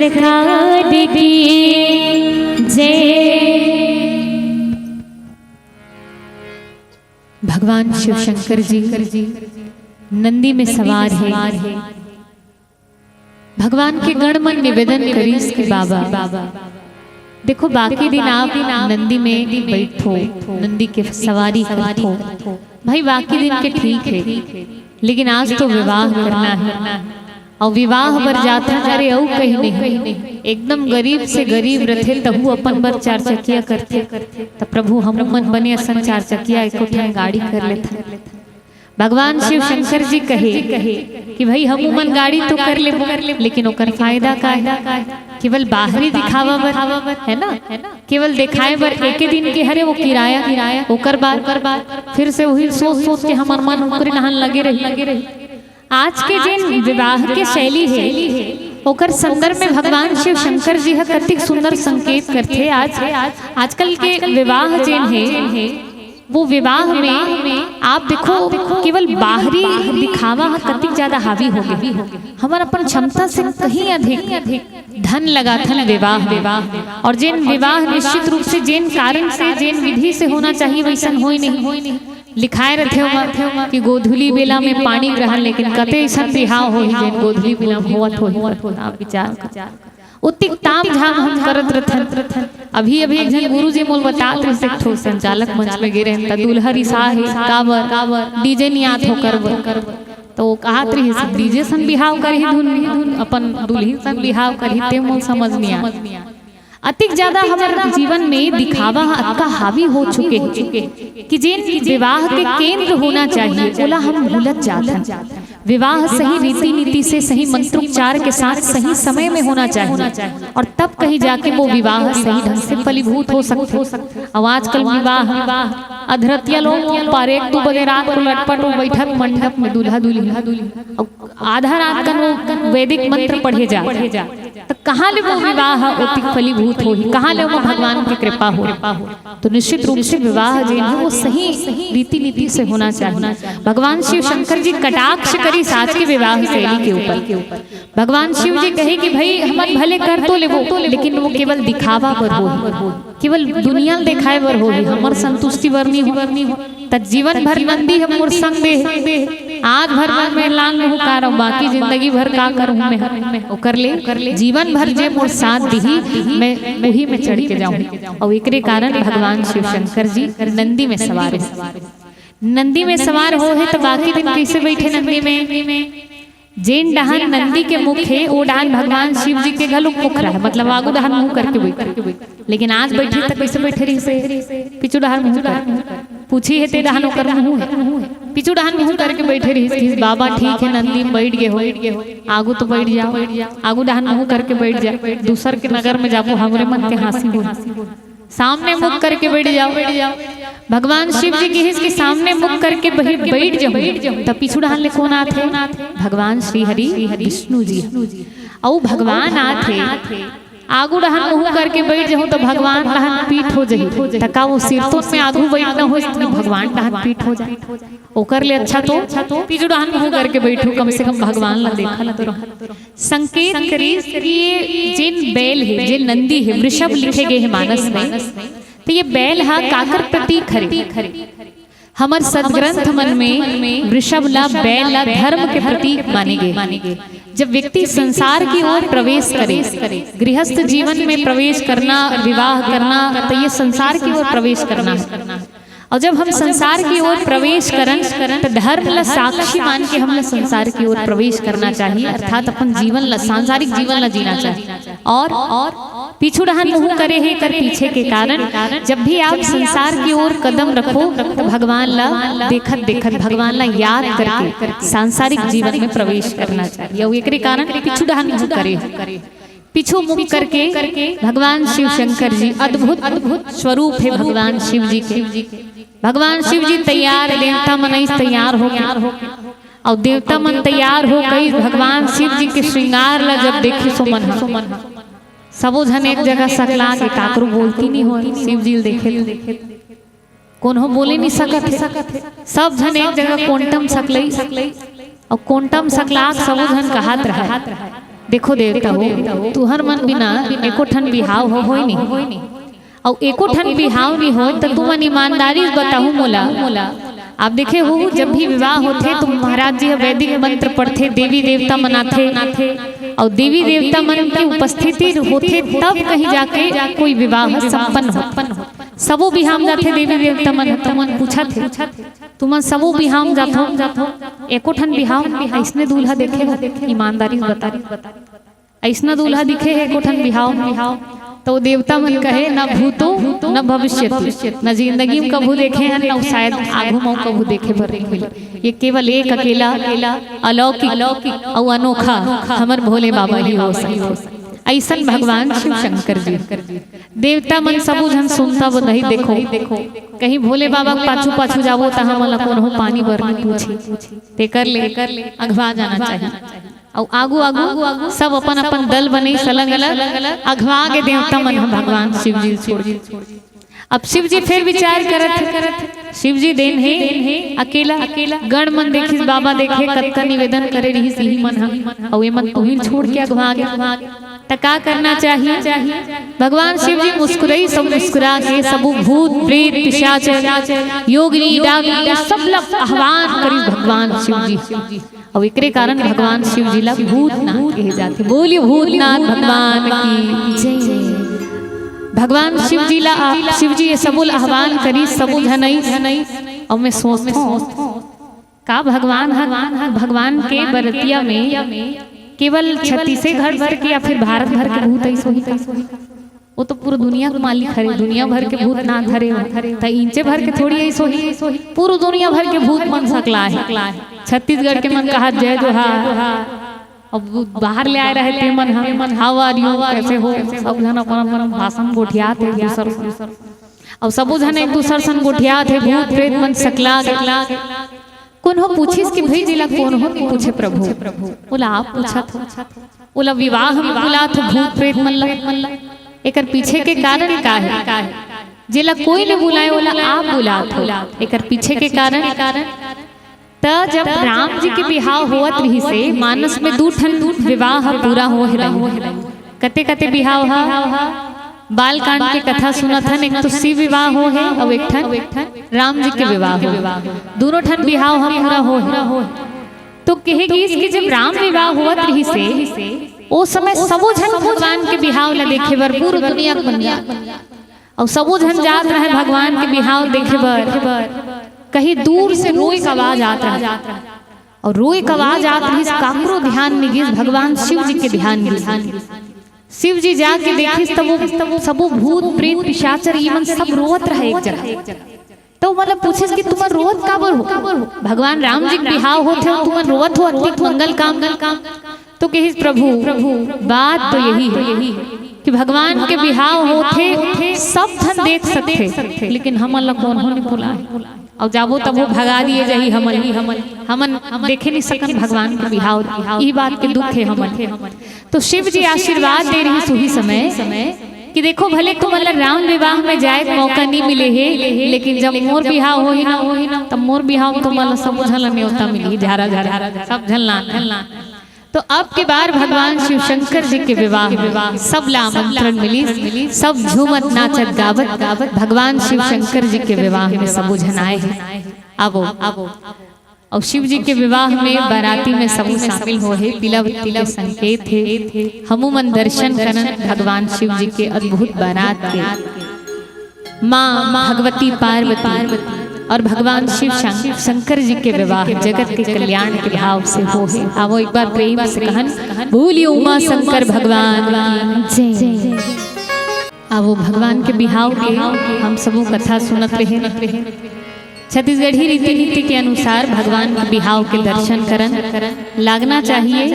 सरकार की जय। भगवान शिव शंकर जी नंदी में सवार है। भगवान के गण मन निवेदन करिस कि बाबा, देखो, बाकी दिन आप नंदी में बैठो, नंदी के सवारी करथो, भाई, बाकी दिन के ठीक है, लेकिन आज तो विवाह करना है। अउ विवाह बर जाथन, अरे, अउ कहीं नहीं, एकदम गरीब से गरीब रथे, तहू अपन बर चार चकिया करथे। त प्रभु, हमू मन बने असन चार चकिया, एको ठन गाड़ी कर लेथन। भगवान शिव शंकर जी कहे कि भाई, हमू मन गाड़ी तो कर लेबो, लेकिन ओकर फायदा का है? केवल बाहरी दिखावा बर, है ना? केवल दिखाए बर एके दिन के हरे वो किराया, ओकर बाद, ओकर बाद फिर से वही सोच सोच के हमर मन ओकरे नहान लगे रही। आज के जिन विवाह के शैली है, ओकर संदर्भ में भगवान शिव शंकर जी ह कतिक सुंदर संकेत करथे। आज, आजकल के विवाह जिन है, वो विवाह में आप देखो, केवल बाहरी दिखावा ह कतिक ज्यादा हावी हो गए। हमर अपन क्षमता से कहीं अधिक धन लगाथन विवाह में। और जिन विवाह निश्चित रूप से, जिन कारण से, जिन विधि से होना चाहिए, वैसन होई नहीं। लिखाए रथे ओमा कि गोधुली बेला में पानी ग्रहण, लेकिन कते अइसन बिहाव होही जेन गोधुली बेला में होवत होही, आप विचार कर। ओतिक ताम झाम हम करत रथन। अभी अभी एक झन गुरु जी मोल बतात रहिस, एक ठो संचालक मंच में गे रहन, त दूल्हा रिसा हे, काबर, काबर डीजे नियात हो करबर। तो वो कहत रहिस, डीजे सन बिहाव करही धुन, धुन अपन दुल्हिन सन बिहाव करही, ते मोल समझ नहीं आ। अतिक ज्यादा हमर जीवन में दिखावा ह अतका हावी हो चुके हे कि जेन विवाह के केंद्र होना चाहिए, ओला हम भूलत जात हन। विवाह सही रीति नीति से, सही मंत्रोच्चार के साथ, सही समय में होना चाहिए, और तब कहीं जाके वो विवाह सही ढंग से फलीभूत हो सकथे। अउ आजकल विवाह अधरतिया लोग पारेक दू बजे रात को लटपट वो बैठत मंडप में दूल्हा दुल्हन, अउ आधा रात कन वो वैदिक मंत्र पढ़े जा, त कहाँ ले वो विवाह ओतिक फलीभूत होही, कहाँ ले ओमा भगवान के कृपा होही? तो निश्चित रूप से विवाह जेन है वो सही रीति नीति से होना चाहिए। भगवान शिव शंकर जी कटाक्ष करिस आज के विवाह शैली के ऊपर। भगवान शिव जी कहे कि भाई, हमन भले कर तो लेबो, लेकिन वो केवल दिखावा बर होही, केवल दुनिया ल देखाए बर होही, हमर संतुष्टि बर नहीं हो। त जीवन भर नंदी ह मोर संग दे, आज भर मैं, मैं लांग मुँह का रहूं, बाकी जिंदगी भर का करूं मैं? ओकर ले जीवन भर जे मोर साथ दिही, मैं उही में चढ़ के जाऊं। अउ एकरे कारण भगवान शिव शंकर जी नंदी में सवार है। नंदी में सवार हो है, त बाकी दिन कैसे बैठे नंदी में? जेन डहान नंदी के मुख हे, ओ डहान भगवान शिव जी के घलो मुख रहे, मतलब आगू डहान मुंह करके बैठे। लेकिन आज बैठे त कैसे बैठे रहिस हे? पीछू डहान मुंह करके। पूछी हे ते डहान ओकर मुंह हे। पीछू डहान मुंह करके बैठे रहिस हे। बाबा ठीक हे, नंदी में बैठ गे हो, आगू तो बैठ जाओ, आगू डहान मुंह करके बैठ जा, दूसर के नगर में जाबो, हमरे मन के हाँसी हो। सामने मुख करके बैठ जाओ। भगवान शिव जी किहिस कि सामने मुख करके बहि-, बैठ जाओ। तब पीछू डहान ले कौन आथे? भगवान श्री हरि विष्णु जी। अउ भगवान आथे, आगू डहान मुंह करके बैठ जाहूं त भगवान डहान पीठ हो जाही। त का वो सिरतोन में आगू बैठना हो, भगवान डहान पीठ हो जाए? ओकर ले अच्छा तो पीछू डहान मुंह करके बैठू, कम से कम भगवान ला देखा ला तो रहूं। संकेत करिस कि ये जेन बैल हे, जेन नंदी हे, वृषभ लिखे गे हे मानस में, त ये बैल हा काकर प्रतीक हरे? हमर सदग्रंथ मन में वृषभ ला, बैल ला धर्म के प्रतीक माने गे। जब व्यक्ति संसार की ओर प्रवेश करे, गृहस्थ जीवन में प्रवेश करना, विवाह करना, त ये संसार की ओर प्रवेश करना है। अउ जब हम संसार की ओर प्रवेश करन, त धर्म ला साक्षी मान के हमला संसार की ओर प्रवेश करना चाहिए, अर्थात अपन जीवन ला, सांसारिक जीवन ला जीना चाहिए। अउ पीछू डहान मुंह करे हे, एकर पीछे के कारण, जब भी आप संसार की ओर कदम रखो, त भगवान ला देखत देखत, भगवान ला याद करके सांसारिक जीवन में प्रवेश करना चाहिए। अउ एकरे कारण पीछू डहान मुंह करे हे। पीछू मुख करके भगवान शिव शंकर जी, अद्भुत, अद्भुत स्वरूप हे भगवान शिव जी के। भगवान शिव जी तैयार, देवता मनई तैयार होके, अउ देवता मन तैयार हो गई, भगवान शिव जी के श्रृंगार ला जब देखिस ओ मन ह, सबो झन एक जगह सकला के, काकरो बोलती नहीं हो, शिव जी ल देखे त कोनो बोले नहीं सकत हे। सब झन एक जगह कोंटम सकलई, अउ कोंटम सकलाक सबो झन कहत रहे, देखो देवता हो, तुहर मन बिना एको ठन बिहाव हो होय नहीं, अउ एको ठन बिहाव नहीं होय, त तुमन ईमानदारी बताहू मोला। आप देखे हो, जब भी विवाह होथे तो महाराज जी ह वैदिक मंत्र पढ़थे, देवी देवता मन आथे, अउ देवी देवता मन के उपस्थिति होथे, तब कहीं जाके कोई विवाह संपन्न हो। सबो बिहाव जाथे देवी देवता मन, तुमन पूछत हे, तुमन सबो बिहाव जाथो, एको ठन बिहाव अइसने दूल्हा देखे हो? ईमानदारी बता, अइसना दूल्हा दिखे हे एको ठन बिहाव? तो देवता मन कहे, "न भूतो न भविष्यति, न जिंदगी में कभू देखे हन, न शायद आगू में कभू देखे बर नहीं मिले। ये केवल एक अकेला अलौकिक अउ अनोखा हमर भोले बाबा ही हो सकथे।" अइसन भगवान शिव शंकर जी। देवता मन सबो झन सुनता वो नहीं, देखो, कहीं भोले बाबा के पाछू पाछू जाबो त हमन ला कोनो पानी बर नहीं पूछी, तेकर ले अघवा जाना चाहिए। अउ आगू आगू सब अपन अपन दल बने, अलग अलग अघवा के देवता मन ह भगवान शिव जी छोड़। अब शिव जी फिर विचार करत हे, शिव जी देन हे अकेला, गण मन देखिस, बाबा देखे, कतका निवेदन करे रहिस इही मन ह, अउ एमन तुहिल छोड़ के अघवा गे। त का करना चाहिए? भगवान शिव जी मुस्कुराई, सब मुस्कुरा के सबू भूत प्रेत पिशाच योगिनी डाकिनी सब ला आह्वान करिस भगवान शिव जी। अउ एकरे कारण भगवान शिव जी ला भूतनाथ कहे जाथे। बोलिए भूतनाथ भगवान की जय। भगवान शिव जी ला, शिव जी ये सबो ला आह्वान करिस, सबो झन आइस। अउ मैं सोचथों, का भगवान ह, भगवान के बरतिया में केवल छत्तीसगढ़ भर के या फिर भारत भर के भूत आइस होही का? वो तो पूरा दुनिया के मालिक हरे, दुनिया भर के भूतनाथ हरे हो। त इंचे भर के थोड़ी आइस होही, पूरा दुनिया भर के भूत मन सकला हे। छत्तीसगढ़ के मन कहा जय जोहार, अब बाहर ले आए रहे ते मन ह, "How are you?" कैसे हो? सब झन अपन अपन भाषण गोठियात हे दूसर से। अब सबो झन एक दूसर सन गोठियात हे, भूत प्रेत मन सकला के। कोनो पूछिस कि भाई, जेला कोनो नहीं पूछे प्रभु, ओला आप पूछत हो, ओला विवाह में बुलात हो भूत प्रेत मन ला, एकर पीछे के कारण का हे? जेला कोई नहीं बुलाए, ओला आप बुलात हो, एकर पीछे के कारण? त जब राम जी के बिहाव होवत रहिसे, मानस में दू ठन विवाह पूरा हो हे रहिन। कते कते बिहाव ह? बालकांड के कथा सुनत हन, एक तो शिव विवाह हो हे अउ एक ठन राम जी के विवाह हो। दोनों ठन बिहाव ह पूरा हो हे। तो कहे गिस कि जब राम विवाह होवत रहिसे, ओ समय सबो झन भगवान के बिहाव ला देखे बर पूरा दुनिया के मन जात। अउ सबो झन जात रहे भगवान के बिहाव देखे बर। कहीं दूर से रोए के आवाज आत रहे, अउ रोए के आवाज आत रहिस, काकरो ध्यान नहीं गिस, भगवान शिव जी के ध्यान गिस। शिव जी जाके देखिस, तब वो, तब वो सबो भूत प्रेत पिशाचर ये मन सब रोवत रहे एक जगह। तो मतलब पूछिस कि तुमन रोवत काबर हो? भगवान राम जी के बिहाव होथे, तुमन रोवत हो अतिक मंगल काम। तो कहिस, "प्रभु, बात तो यही है कि भगवान के बिहाव होथे, सब झन देख सकथे, लेकिन हमन ला कोनो नहीं बुलाए। अउ जाबो तब वो भगा दिए जाही हमन, हमन देखे नहीं सकन भगवान के बिहाव। इही बात के दुख हे हमन।" तो शिव जी आशीर्वाद दे रहिस उही समय कि देखो, भले तुमन ला राम विवाह में जाए के मौका नहीं मिले हे, लेकिन जब मोर बिहाव होही ना, तब मोर बिहाव में तुमन ला सब झन ला नेवता मिलही, झारा झारा, सब झन ला। तो अब के बार भगवान शिव शंकर जी के विवाह में सब ला आमंत्रण मिलिस, सब झूमत नाचत गावत गावत भगवान शिव शंकर जी के विवाह में सबो झन आए हे। आवो, आवो। अउ शिव जी के विवाह में बाराती में सबो शामिल हो हे, पीला बत्ती के संकेत हे। हमू मन दर्शन करन भगवान शिव जी के अद्भुत बारात के। माँ भगवती पार्वती अउ भगवान शिव शं-, शंकर जी के विवाह जगत के कल्याण के भाव से हो हे। आवो एक बार प्रेम से कहन, "बोलिए उमा शंकर भगवान की जय।" आवो भगवान के बिहाव के हम सबो कथा सुनत रहे। छत्तीसगढ़ी रीति नीति के अनुसार भगवान के बिहाव के दर्शन करन लागना चाहिए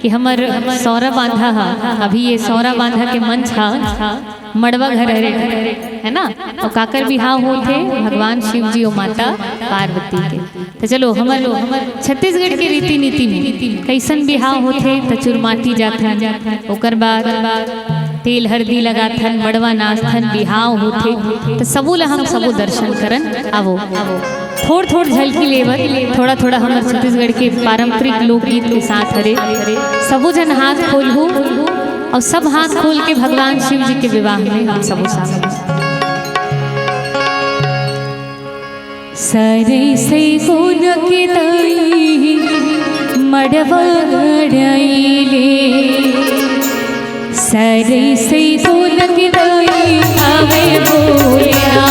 कि हमर सौरा बांधा ह, अभी ये सौरा बांधा के मंच ह मड़वा घर हरे, है ना? अउ काकर बिहाव होथे? भगवान शिव जी अउ माता पार्वती के। त चलो, हमर छत्तीसगढ़ के रीति नीति में कइसन बिहाव होथे? त चुरमाटी जाथन, ओकर बाद तेल हरदी लगाथन, मड़वा नाचथन, बिहाव होथे। त सबो ला हम सबो दर्शन करन आवो। थोड़ थोड़ झलकी लेवत, थोड़ा थोड़ा हमर छत्तीसगढ़ के पारंपरिक लोकगीत के साथ हरे। सबो झन हाथ खोलहू अउ सब हाथ खोल के भगवान शिव जी के विवाह में हम सबो शामिल। सरई से गोलक दाई मड़वा गड़ाइले, सरई से गोलक दाई आवे बोलिया।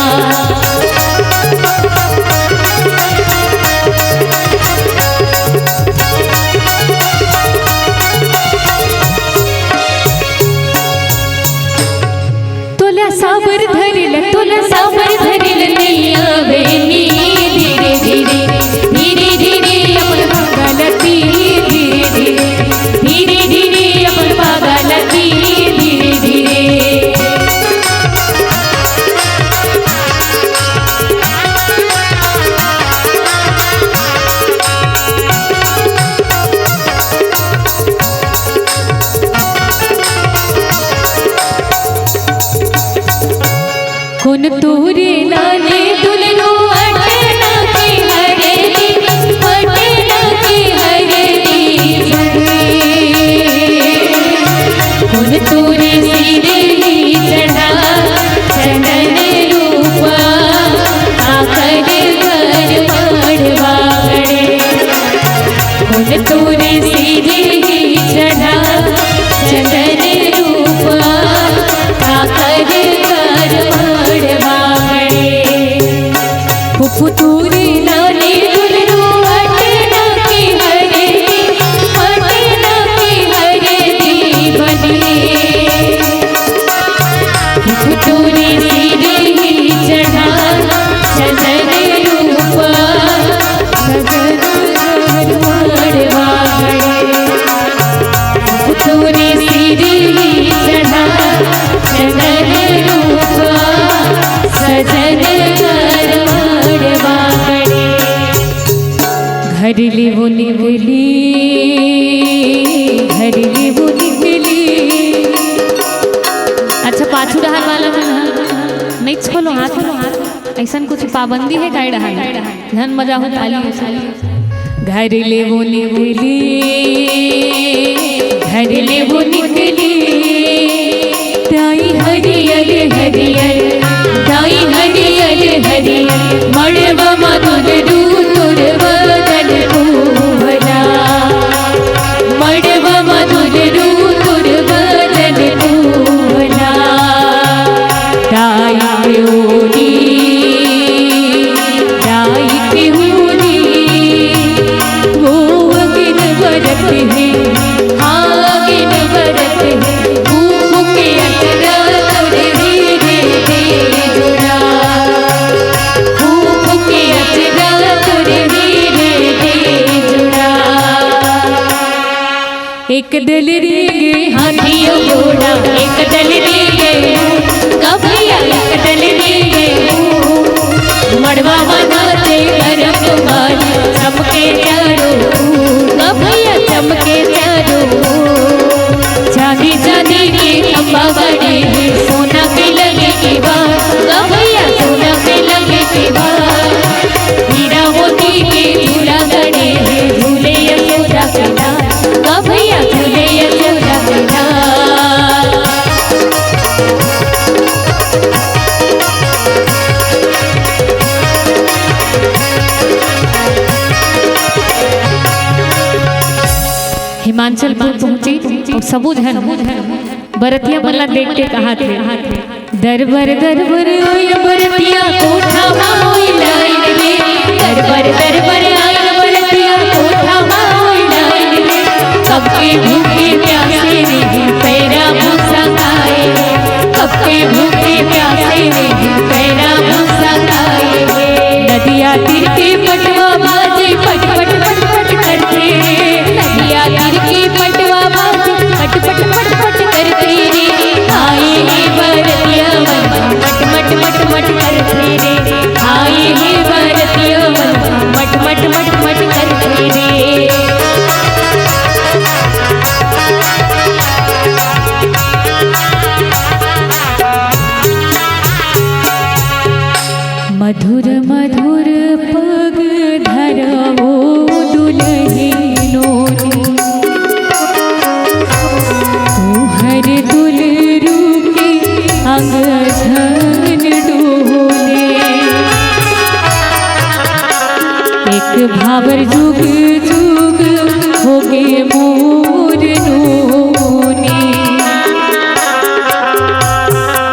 तोला साबर धरिल, तोला साबर धरिल, नैया बेनी धीरे धीरे, धीरे धीरे अपन पागल धीरे धीरे, धीरे धीरे अपन पागल धीरे धीरे। कोन तोरे लाले दुलरो अटना के हरे दी, अटना के हरे दी झरे। कोन तोरे सिर ही चढ़ा चंदन रूपा, आकर घर मड़वा गड़े। कोन तोरे सिर ही चढ़ा चंदन रूपा, आकर घर मड़वा गड़े। फुफुतुरी नानी दुलरू अटना के हरे, अटना के हरे दी बने। फुफुतुरी सिर ही चढ़ा चंदन रूपा, सगन घर मड़वा गड़े। फुफुतुरी सिर ही चढ़ा चंदन रूपा, सजन घर मड़वा गड़े। घर ले वो निकली, घर ले वो निकली। अच्छा, पाछू डहार वाला मन ह, नहीं खोलो हाथ, खोलो हाथ। ऐसन कुछ पाबंदी हे काय डहार? धन मजा हो थाली। घर ले वो निकली, घर ले वो निकली, ताई हरियर हरियर, ताई हरियर हरियर, मड़वा मा दुलरू तोर बदन कोहला, मड़वा मा दुलरू तोर बदन कोहला। ताई के ओली, ताई के ओली, वो अगिन बरत हे, हाँ अगिन बरत हे, फूफू के अचरा तोर हीरे के जुड़ा, फूफू के अचरा तोर हीरे के जुड़ा। एक दल रे गे हाथी अउ घोड़ा, एक दल रे गे, कभैया एक दल रे गे। मड़वा मा नाचे अरग माली, चमके चारों, कभैया चमके चारों। चांदी चांदी के खंभा गड़े हे, सोना के लगे केवाड़, कभैया सोना के लगे केवाड़। हीरा मोती के झूला गड़े हे, झूले यशोदा के लाल। का भैया झूले यशोदा के लाल। हिमाचलपुर पहुंची अउ सबो झन बरतिया मन ला देख के कहाथे, दरबर दरबर आइन बरतिया कोठा मा होई लाइन रे, दरबर दरबर आइन बरतिया कोठा मा होई लाइन रे। कब के भूखे प्यासे रही पैरा भूसा खाए रे, कब के भूखे प्यासे रही पैरा भूसा खाए रे। नदिया तीर के पटवा बाजे पट पट पट पट करथे रे, नदिया तीर के पटवा बाजे पट पट पट पट करथे रे। आए हे बरतिया मन मट मट मट मट करथे रे, आए हे बरतिया मन मट मट मट मट करथे रे। मधुर मधुर पग जुग जुग होगे मोर नोनी।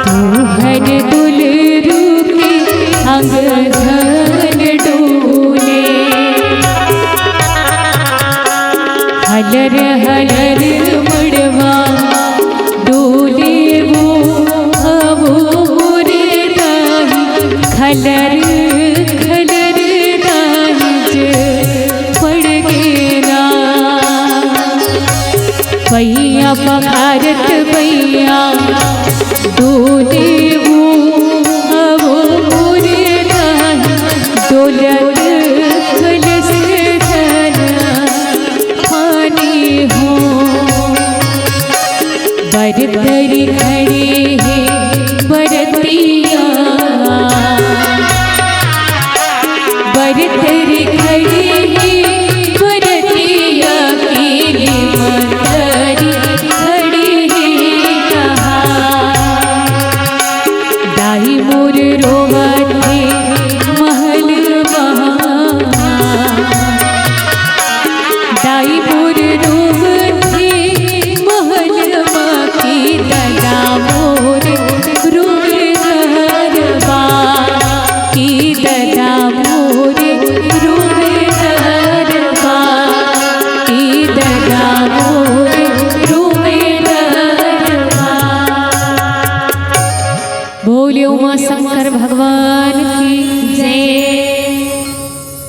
तुहर दुलरू के अंग धन डोले। हलर हलर मड़वा डोले वो, अवो रे दाई। खलर खलर दाई जे पड़ गे ना। पैया पखारत पैया डोले वो, अवो रे दाई। डोलत कलश धन पानी हो। बरतरी खड़े हे बरतिया, बरतरी खड़े हे बरतिया, केली मंतरी खड़े हे कहा। दाई मोर रोवत हे महल महा। दाई मोर रोवत हे महल मा, की ददा मोर रोवे घरवा, की ददा मोर रोवे घरवा, की ददा मोर रोवे घरवा। बोलिए उमा शंकर भगवान